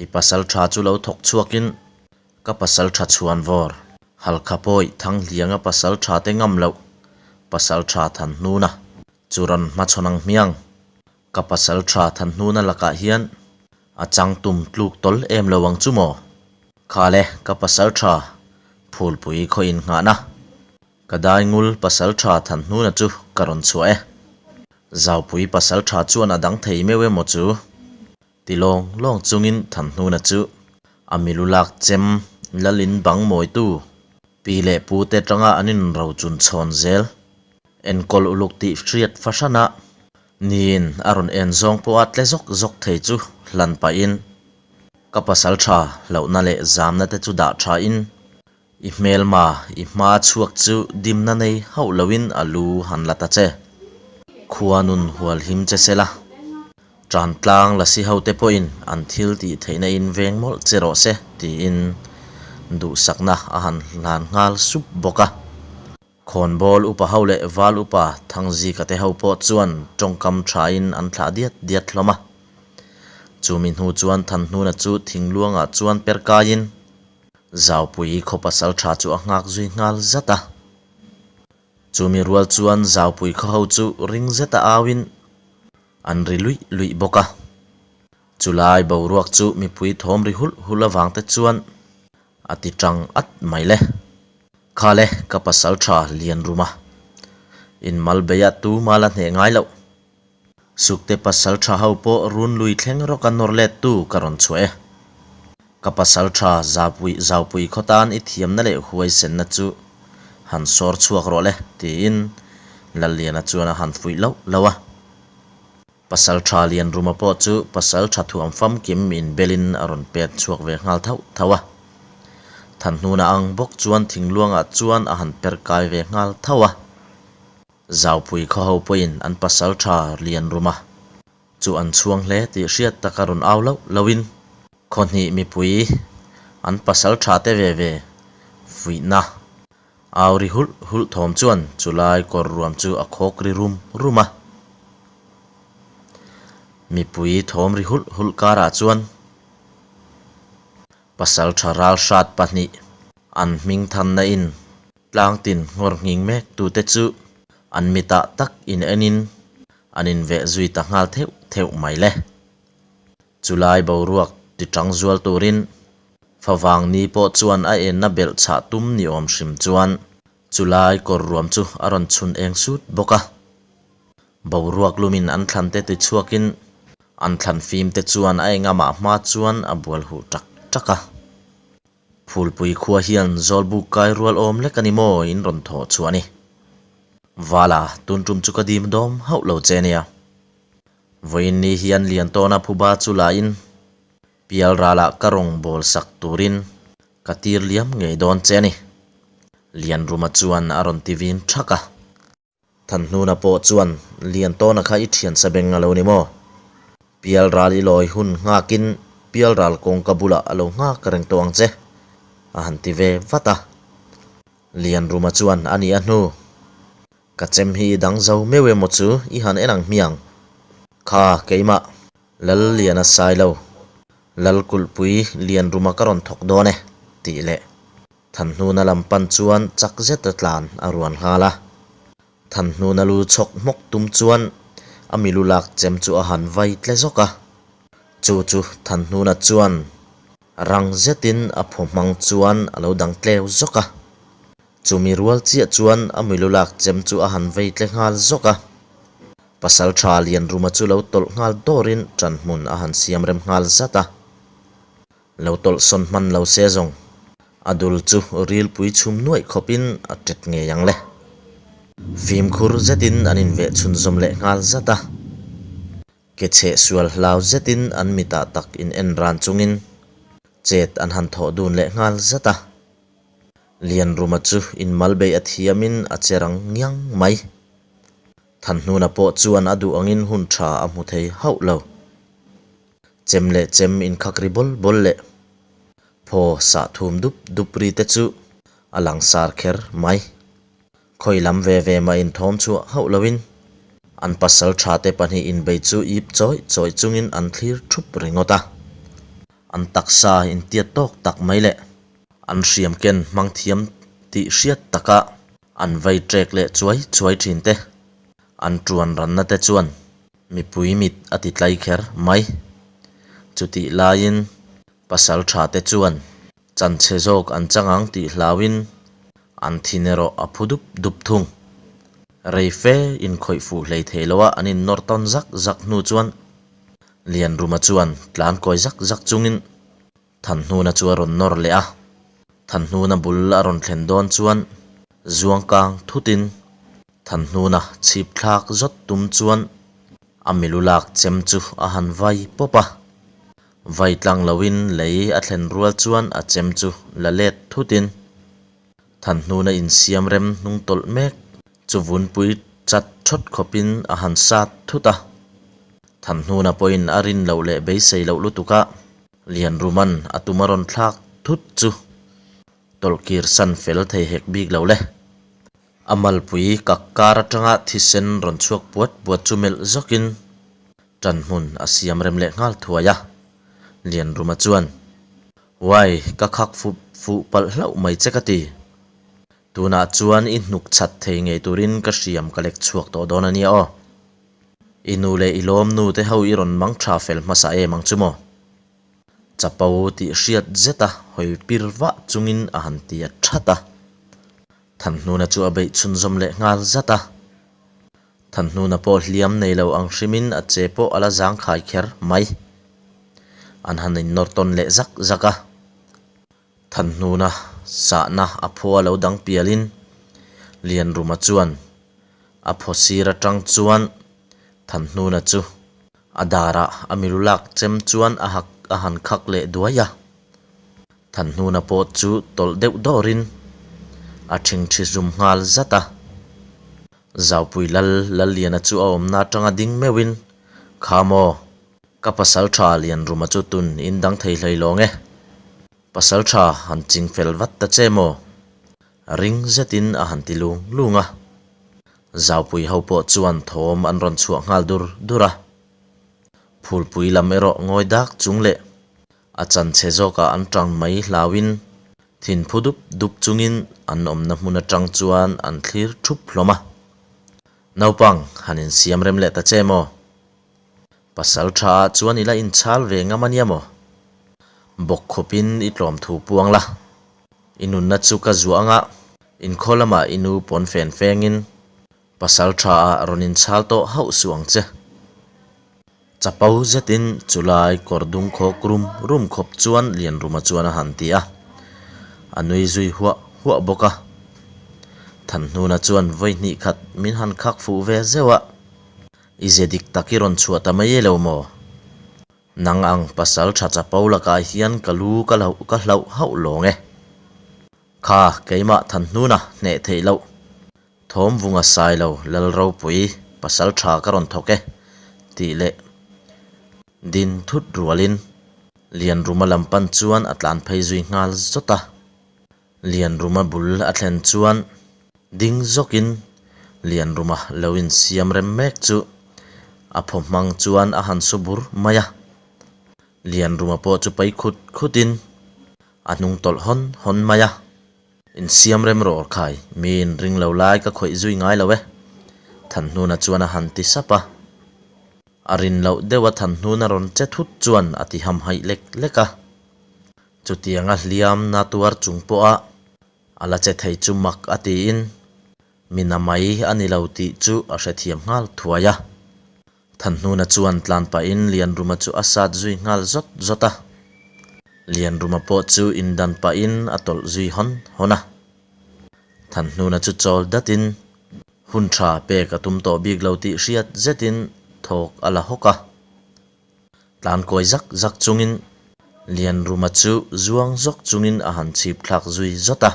I pasal tha chu lo thawk chhuakin ka pasal tha chhuan vawr. Halkha pawi Thanghlianga pasal tha te ngam loh pasal tha Thanhnuna chu rawn hmachhawn ang hmiang. Ka pasal tha Thanhnuna lakah hian a chang tum tluk tawl em lo ang chu maw? Khale ka pasal tha Phulpui khaw innghahna. Ka daingul pasal tha Thanhnuna chu ka rawn chhuah e. Zaupui pasal tha chuan a dang thei meuh emaw chu? Ti lawng lawng chungin Thanhnuna chu a milu lak chem lalin bang mawitu pi leh pu te tanga an inrochun chhawn zel. Enkawl uluk tih hriat fahran a niin a rawn en zawng pawha tle zawk zawk thei chu hlan pahin ka pasal tha hlauhna leh zamna te chu dah thain I hmelma, i hma chhuak chu dimna nei hauh loin a lu han la ta che. Khua nun hual him che se la. Tantlang lasi hote pawhin an thil tih theihna in veng mawlh che rawh se tiin duhsakna a han hlan nghal sup bawk a. Khawnbawl upa ho leh val upa Thangzika te ho pawh chuan tawngkam thain an thlah diat diat hlawm a. Chumi hnu chuan Thanhnuna chu thingluangah chuan per kaiin Zaupui khaw pasal tha chu a nghak zui nghal zat a. Chumi rual chuan Zaupui khaw ho chu ring zeta auin an ri luih luih bawk a. Chulai boruak chu mipui thawm ri hulh hulh avang te chuan a ti tang at mai le. Khale ka pasal tha lian rum a, inmal beia tuma la hneh ngai loh. Sukte pasal tha ho pawh run lui thleng rawka nawr let tu ka rawn chhuah e. Ka pasal tha Zaupui Zaupui khaw tan i thiamna leh huaisenna chu han sawr chhuak rawh le tiin Lalliana chuan a han fuih loh loh a. Pasal tha Lianruma pawh chu pasal tha thuam famkim inbelin a rawn pet chhuak ve nghal thauh thauh a. Thanhnuna ang bawk chuan thingluangah chuan a han per kai ve nghal thauh a. Zaupui khaw ho pawhin an pasal tha Lianruma chu an chhuang hle tih hriat taka rawn au loh lohin khaw hnih mipui an pasal tha te ve ve fuihna au ri hulh hulh thawm chuan chulai kawr ruam chu a khawk ri rum rum a. Mipui thawm ri hulh hulh karah chuan Pasaltha ralhrat pahnih an hming thanna in tlang tin nghawr nghing mek tute chu an mitah tak in enin an inveh zui ta nghal theuh theuh mai le. Chulai boruak ti tang zual turin favang ni pawh chuan a enna belh chhah tum ni awm hrim chuan chulai kawr ruam chu a rawn chhun eng sut bawk a. Boruak lumin an thlan te ti chhuakin an thlan fim te chuan a engamah hma chuan a bual huh tak tak a. Phulpui khua hian Zawlbuk kai rual awm lek a ni maw in rawn thawh chhuah a ni. Vala, tun tum chu ka dim dawm hauh lo che nia. Vawiin ni hian Liantawna phuba chu lain Pialralah ka rawn bawl sak turin ka tir liam ngei dawn che a ni. Lianruma chuan a rawn ti vin thak a. Thanhnuna pawh chuan, Liantawna kha i thian sa beng a lo ni maw? Pialral i lawi hun nghakin Pialral kawngka bulah a lo nghak reng tawh ang che, a han ti ve vat a. Lianruma chuan, A nih a hnu. Ka chem hi i dang zo meuh emaw chu i han en ang hmiang. Kha, keimah, Lalliana Sailo, Lalkulhpui Lianruma ka rawn thawk dawn e, tih leh Thanhnuna lam pan chuan chak zeta tlan a ruan nghal a. Thanhnuna lu chhawk hmawk tum chuan a milu lak chem chu a han vai tle zawk a. Chu chu Thanhnuna chuan rang zetin a phaw hmang chuan a lo dang tleu zawk a. Chumi rual chiah chuan a milu lak chem chu a han vei tle nghal zawk a. Pasaltha Lianruma chu lo tawlh nghal dawrin ṭanhmun a han siam rem nghal zat a. Lo tawlh sawn hman lo se zawng, a dul chu rilpui chhum nuaih khawpin a tet ngei ang le. Fimkhur zetin an inveh chhunzawm leh nghal zat a. Ke chheh sual hlau zetin an mitah tak in en ran chungin chet an han thawh dun leh nghal zat a. Lianruma chu inmal beih a thiamin a che rang ngiang mai. Thanhnuna pawh chuan a duh angin hun tha a hmu thei hauh lo. Chem leh chem inkhak ri bawl bawl leh phaw sah thum dup dup ri te chu a langsar kher mai. Khawi lam ve ve mah inthawm chhuah hauh loin an pasal tha te pahnih inbei chu ip chawih chawih chungin an thlir thup ringawt a. An taksa intiat tawk tak mai leh an hriam ken hmang thiam tih hriat taka an vei trek leh chuai chuai thin te, an tuan ranna te chuan Mipui mit a ti tlai kher mai. Chutih laiin pasal tha te chuan chanchhe zawk an chang ang tih hlauin an thin erawh a phu dup dup thung. Rei fe inkhawih fuh hlei thei loa an innawr tawn zak zak hnu chuan Lianruma chuan tlan kawi zak zak chungin Thanhnuna chu a rawn nawr leh a, Thanhnuna bul a rawn thlen dawn chuan zuang kang thutin Thanhnuna chhip thlak zawt tum chuan a milu lak chem chu a han vai pawp a. Vai tlang loin lei a thlen rual chuan a chem chu la let thutin Thanhnuna insiam rem hnung tawlh mek chu vunpui chat thawt khawpin a han sat thut a. Thanhnuna pawhin a rin loh leh beisei loh lutuk a, Lianruman a tum a rawn thlak thut chu tawlhkir san fel thei hek bik lo le. A malpui kak kar atanga thisen rawn chhuak puat puat chu melh zawkin ṭanhmun a siam rem leh nghal thuai a. Lianruma chuan, Uai, ka khak fuh fuh palh hlauh mai che ka ti. Tunah chuan i hnuk chhat thei ngei turin ka hriam ka lek chhuak tawh dawn a nia aw. I nu leh i lawm nu te ho i rawn mang tha fel hmasa em ang chu maw? Chapo tih hriat zeta hawi pir vah chungin a han ti a that a. Thanhnuna chu a beih chhunzawm leh nghal zat a. Thanhnuna pawh hliam nei lo ang hrimin a che pawh a la zangkhai kher mai. An han innawr tawn leh zak zak a. Thanhnuna sahna a phua lo dang pialin Lianruma chuan a phaw sir atang chuan Thanhnuna chu a darah a milu lak chem chuan a hak a han khak leh duai a. Thanhnuna pawh chu tawlh deuh dawrin a thingthi zum nghal zat a. Zaupui Lal Lalliana chu a awmna atanga ding meuhin, Kha maw? Ka pasal tha Lianruma chu tun in dang thei hlei lawng e. Pasal tha han ching fel vat ta che maw? Ring zetin a han ti lung lung a. Zaupui ho pawh chuan thawm an rawn chhuah nghal dur dur a. Phulpui lam erawh ngawi dak chung leh a chanchhe zawkah an tang mai hlauin thin phu dup dup chungin an awmna hmun atang chuan an thlir thup hlawm a. Naupang, han insiam rem leh ta che maw? Pasal tha ah chuan i la inchhal ve ngam a nia maw? Bawk khawpin i tlawm thu puang la. I nunna chu ka zuah anga inkhaw lamah i nu pawn fen fengin Pasal tha ah rawn inchhal tawh hauh suh ang che. Chapo zetin chulai kawr dung khawk rum rum khawp chuan Lianruma chuan a han ti a, a nui zui huah huah bawk a. Thanhnuna chuan vawi hnih khat min han khak fuh ve zeuh a, I ze dik tak i rawn chhuah ta mai e lo maw? Nang ang pasal tha chapo lakah hian ka lu ka hlauh ka hlauh hauh lawng e. Kha keimah Thanhnuna hneh theih loh. Thawm vunga sai lo Lal ropui pasal tha ka rawn thawk e tih leh din thut rualin Lianruma lam pan chuan a tlan phei zui nghal zawt a. Lianruma bul a thlen chuan ding zawkin Lianruma lo insiam rem mek chu a phaw hmang chuan a han su bur mai a. Lianruma pawh chu pai khut khutin a hnung tawlh hawn hawn mai a. Insiam rem rawh khai, miin ring lo lai ka khawih zui ngai lo e, Thanhnuna chuan a han ti sap a. A rin loh deuha Thanhnuna rawn che thut chuan a ti hamhaih lek lek a. Chutianga hliamna tuar chung pawha a la che thei chu mak a tiin, mi na mai a ni lo tih chu a hrethiam nghal thuai a. Thanhnuna chuan tlan pahin Lianruma chu a sat zui nghal zawt zawt a. Lianruma pawh chu indan pahin a tawlh zui hawn hawn a. Thanhnuna chu chawl datin hun tha pek a tum tawh bik lo tih hriat zetin thawk a la hawk a. Tlan kawi zak zak chungin Lianruma chu zuang zawk chungin a han chhip thlak zui zawt a.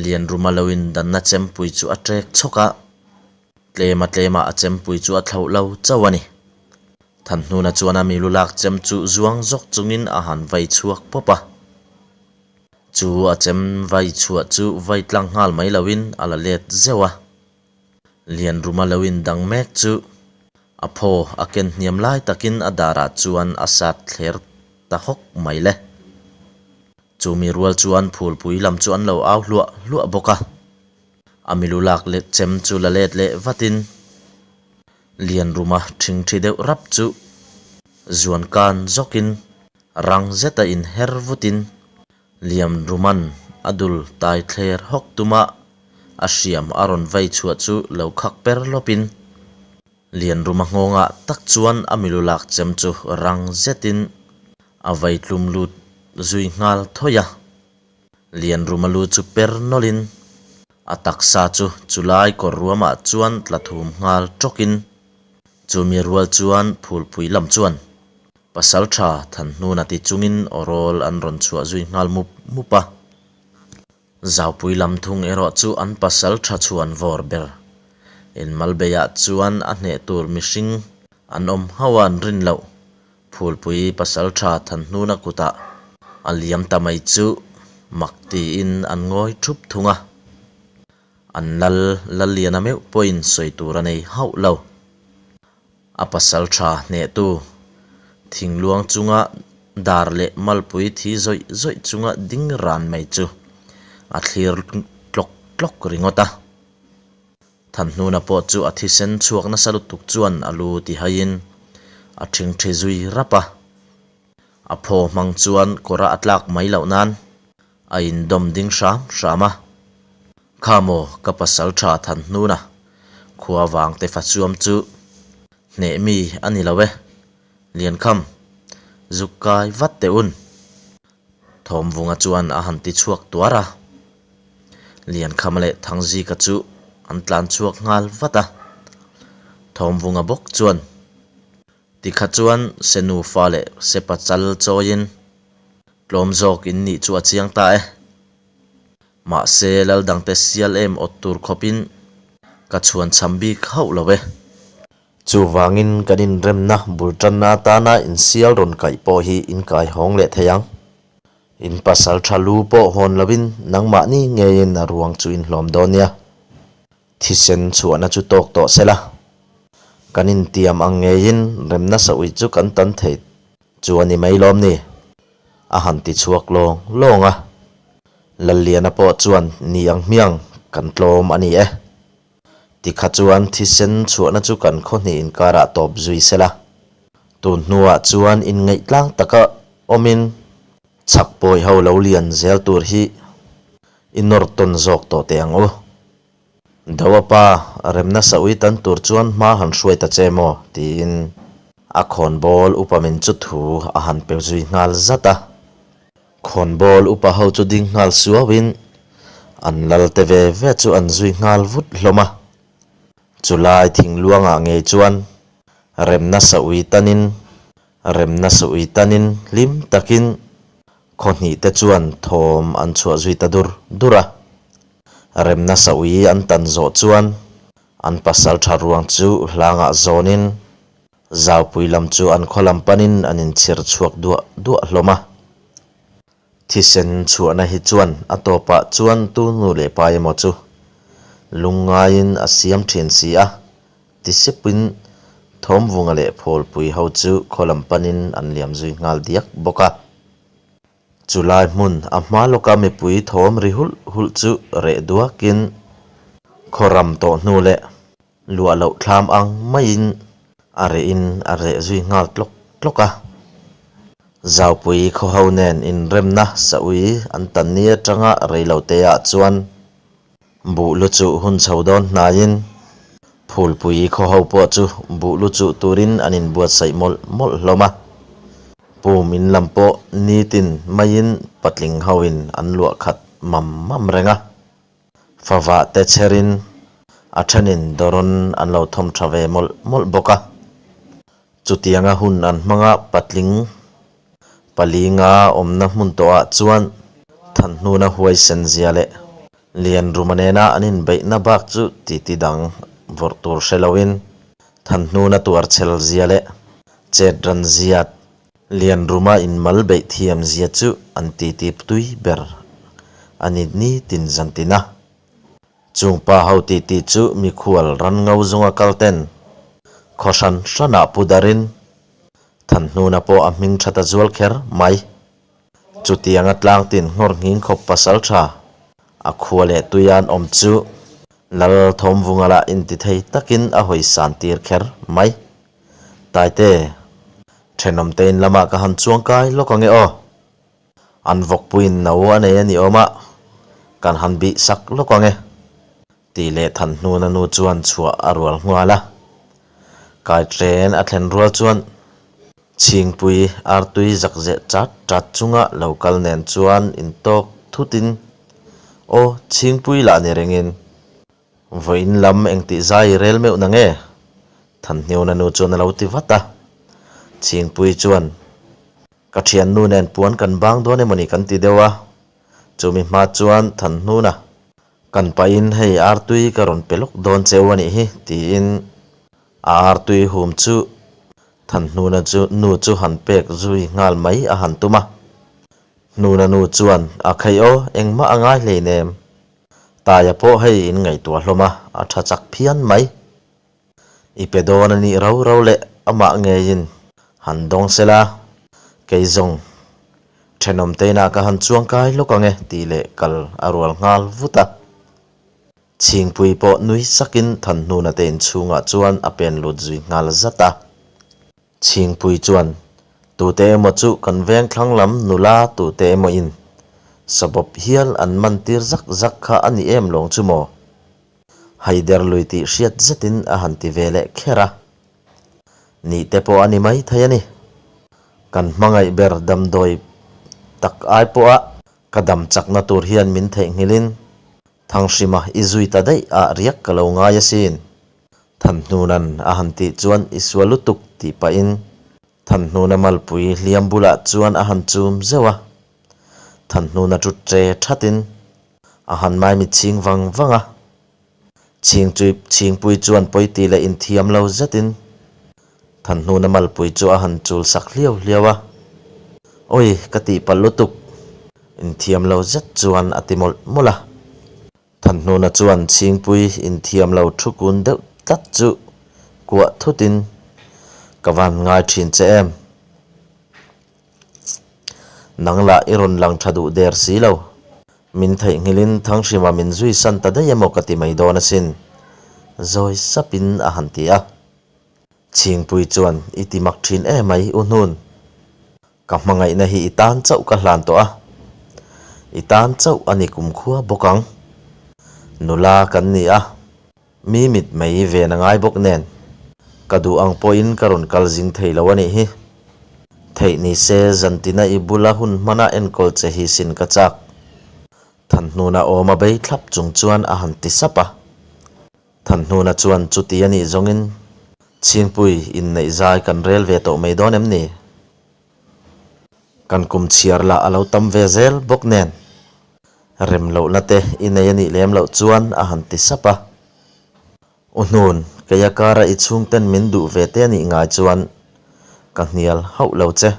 Lianruma lo indanna chempui chu a ṭek chhawk a. Tlema tlema a chempui chu a thlauh lo chauh a ni. Thanhnuna chuan a milu lak chem chu zuang zawk chungin a han vai chhuak pawp a. Chu a chem vai chhuah chu vai tlang nghal mai loin a la let zeuh a. Lianruma lo indang mek chu a phaw a ken hniam lai takin a darah chuan a sat thler ta hawk mai le. Chumi rual chuan phulpui lam chu an lo au hluah hluah bawk a. A milu lak leh chem chu la let leh vatin Lianruma ṭhingṭhi deuh rap chu zuan kan zawkin rang zeta inher vutin Lianruman a dul tai thler hawk tuma a hriam a rawn vai chhuah chu lo khak per lawpin Lianruma nghawngah tak chuan a milu lak chem chu rang zetin a vai tlum lut zui nghal thawih a. Lianruma lu chu per nawlhin a taksa chu chulai kawr ruamah chuan tla thum nghal tawkin chumi rual chuan phulpui lam chuan pasal tha Thanhnuna ti chungin awrawl an rawn chhuah zui nghal mup mup a. Zaupui lam thung erawh chu an pasal tha chhuan vawr ber inmalbeiah chuan a hneh tur mihring an awm hauh a an rin loh Phulpui pasaltha Thanhnuna kutah a liam ta mai chu mak tiin an ngawi thup thung a, an lal Lalliana meuh pawhin sawi tur a nei hauh lo. A pasaltha hnehtu thingluang chunga dar leh malpui thi zawih zawih chunga ding ran mai chu a thlir tlawk tlawk ringawt a. Thanhnuna pawh chu a thisen chhuak nasa lutuk chuan a lu ti haiin a ṭhingṭhi zui rap a. A phaw hmang chuan kawra a tlak mai loh nan a indawm ding hram hram a. Kha maw ka pasal ṭha Thanhnuna, khua vangte fa chuam chu hneh mi a ni lo e, Liankham, zuk kai vat teh un. Thawmvunga chuan a han ti chhuak tuar a. Liankhama leh Thangzika chu an tlan chhuak nghal vat a. Thawmvunga bawk chuan tikha chuan se nufa leh se pachal chawiin tlawm zawk in nih chu a chiang ta e. Mahse lal dangte sial em awt tur khawpin ka chhuan cham bik hauh lo e. Chuvangin kan inremna bul tanna atana insial rawn kaih pawh hi inkai hawng leh thei ang. In pasal tha lu pawh hawn lovin nangmahni ngeiin a ruang chu inhlawm dawn nia. Thisen chhuahna chu tawk tawh se la. Kan intiam ang ngeiin remna saui chu kan tan thei chu a ni mai lawm ni? A han ti chhuak lawng lawng a. Lalliana pawh chuan ni ang hmiang kan tlawm a ni e. Tikha chuan thisen chhuahna chu kan khaw hnih inkarah tawp zui sela. Tun hnuah chuan inngaih tlang taka awmin chhak pawi ho lo lian zel tur hi i nawr tawn zawk tawh teh ang u. Doa pa, remna saui tan tur chuan hma han hruai ta che maw? tiin a khawnbawl upa min chu thu a han pe zui nghal zat a. Khawnbawl upa ho chu ding nghal suauin an lal te ve ve chu an zui nghal vut hlawm a. Chulai thingluangah ngei chuan remna saui tanin remna saui tanin hlim takin khaw hnih te chuan thawm an chhuah zui ta dur dur a. Remna saui an tan zawh chuan an pasal tha ruang chu hlangah zawnin Zaupui lam chu an khaw lam panin an inchhir chhuak duah duah hlawm a. Thisen chhuahna hi chuan a tawpah chuan tu nu leh pa emaw chu lungngaiin a siam thin si a, ti sepin Thawmvunga leh Phawlpui ho chu khaw lam panin an liam zui nghal diak bawk a. Chulai hmun a hma lawka mipui thawm ri hulh hulh chu reh duakin khaw ram tawh hnu leh Luah loh thlam ang maiin a rehin a reh zui nghal tlawk tlawk a. Zaupui khawho nen inremna saui an tan ni atanga reilote ah chuan buh lu chuh hun chho dawn hnaiin Phulpui khawho pawh chu buh lu chuh turin an inbuatsaih mawlh mawlh hlawm a. Pum in lam pawh nitin maiin patling hoin an luah khat mam mam reng a. Favah te chherin a thenin dawrawn an lo thawm tha ve mawlh mawlh bawk a. Chutianga hun an hmanga patling palinga awmna hmun tawhah chuan Thanhnuna huaisen zia leh Lianruma nena an inbeihna bak chu titi dang vawrh tur hre loin Thanhnuna tuarchhel zia leh chetran zia Lianruma inmal beih thiam zia chu an titi tui ber a ni nitin zantin a. Chung pa ho titi chu mikhual ran ngo zunga kal ten khaw hran hranah pu darin Thanhnuna pawh a hming tha ta zual kher mai. Chutianga tlangtin nghawr nghing khawp pasal tha a khua leh tuia an awm chu Lal Thawmvunga lah intithei takin a hawi san tir kher mai. Taite, thenawmte in lamah ka han chuang kai lawk ange aw. An vawkpuiin no a nei a ni awm a, kan han bih sak lawk ange, tih leh Thanhnuna nu chuan chhuah a rual nghal a. Kaiṭen a thlen rual chuan Chhingpui artui zakzeh chat chat chunga lo kal nen chuan intawk thutin, Aw, Chhingpui lah ni rengin. Vawiin lam engtih zai i rel meuh na nge? Thanhniuna nu chuan a lo ti vat a. Chhingpui chuan, Ka thiannu nen puan kan bang dawn emawni kan ti deuh a. Chumi hma chuan Thanhnuna, Kan pahin hei artui ka rawn pe lawk dawn cheu a nih hi, tiin a artui hum chu Thanhnuna chu nu chu han pek zui nghal mai a han tum a. Hnuna nu chuan, A khaih aw, engmah a ngai hleinem. Taia pawh hei in ngaihtuah hlawm a, a tha chak phian mai. I pe dawn a nih rau rau leh amah ngeiin han dawng sela, kei zawng thenawm te inah ka han chuang kai lawk ang e tih leh kal a rual nghal vut a. Chhingpui pawh nui sakin Thanhnuna te inchhungah chuan a pen lut zui nghal zat a. Chhingpui chuan, Tute emaw chu kan veng thlang lam nula tute emaw in sabawp hial an man tir zak zak kha a ni em lawng chu maw? Haider lui tih hriat zetin a han ti ve leh kher a. Nih te pawh a ni mai thei a ni. Kan hmangaih ber damdawi tak ai pawha ka dam chakna tur hian min theihnghilhin Thanghrima i zui ta daih ah riak ka lo ngai asin. Thanhnuna'n a han tih chuan i sual lutuk tih pahin Thanhnuna malpui hliam bulah chuan a han chum zeuh a. Thanhnuna chu che thatin a han maimit chhing vang vang a. Chhingchui chhingpui chuan pawi tih leh inthiam lo zetin Thanhnuna malpui chu a han chul sak hliau hliau a. Awi ka tihpalh lutuk inthiam lo zet chuan a ti mawlh mawlh a. Thanhnuna chuan Chhingpui inthiam lo thu kun deuh tlat chu kuah thutin, Ka van ngai thin che em? Nang lah i rawn lang tha duh der si lo. Min theihnghilhin Thanghrima min zui san ta daih emaw ka ti mai dawn asin, zawi sapin a han ti a. Chhingpui chuan i ti mak thin emai U Hnun. Ka hmangaihna hi i tan chauh ka hlan tawh a, i tan chauh a ni kumkhua bawk ang. Nula kan ni a, mi mit mai ven a ngai bawk nen. Ka duh ang pawhin ka rawn kal zing thei lo a nih hi. Theih ni se zantina i bula hun hmana enkawl che hi sin ka chak. Thanhnuna awm a bei thlap chung chuan a han ti sap a. Thanhnuna chuan chuti a nih zawngin Chhingpui inneih zai kan rel ve tawh mai dawn em ni? Kan kum chhiar lah a lo tam ve zel bawk nen rem lohna te i nei a nih lem loh chuan a han ti sap a. U Hnun, keia kara i chhungten min duh ve te a nih ngai chuan ka hnial hauh lo che.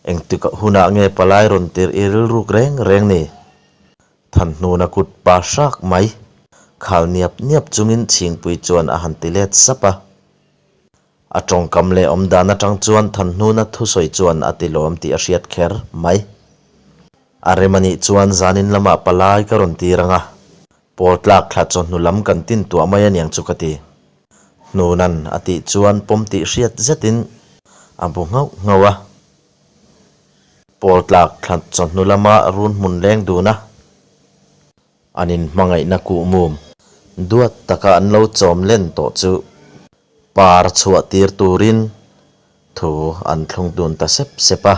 Engtik hunah nge palai rawn tirh i rilruk reng reng ni? Thanhnuna kut pa hrak mai. Khal niap niap chungin Chhingpui chuan a han ti let sap a. A tawngkam leh awmdan atang chuan Thanhnuna thusawi chuan a ti lawm tih a hriat kher mai. A rem anih chuan zanin lamah palai ka rawn tir ang a, pawl tlak thla chawhnu lam kan tin tuah mai aniang chu ka ti. Hnunan a tih chuan pawm tih hriat zetin a bu nghauh nghauh a. Pawl tlak thlat chawhnu lama run hmun leng dun a, an inhmangaihna kuhmum duat taka an lo chawm len tawh chu par chhuah tir turin thu an thlung dun ta sep sep a.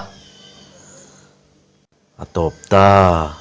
A tawp ta.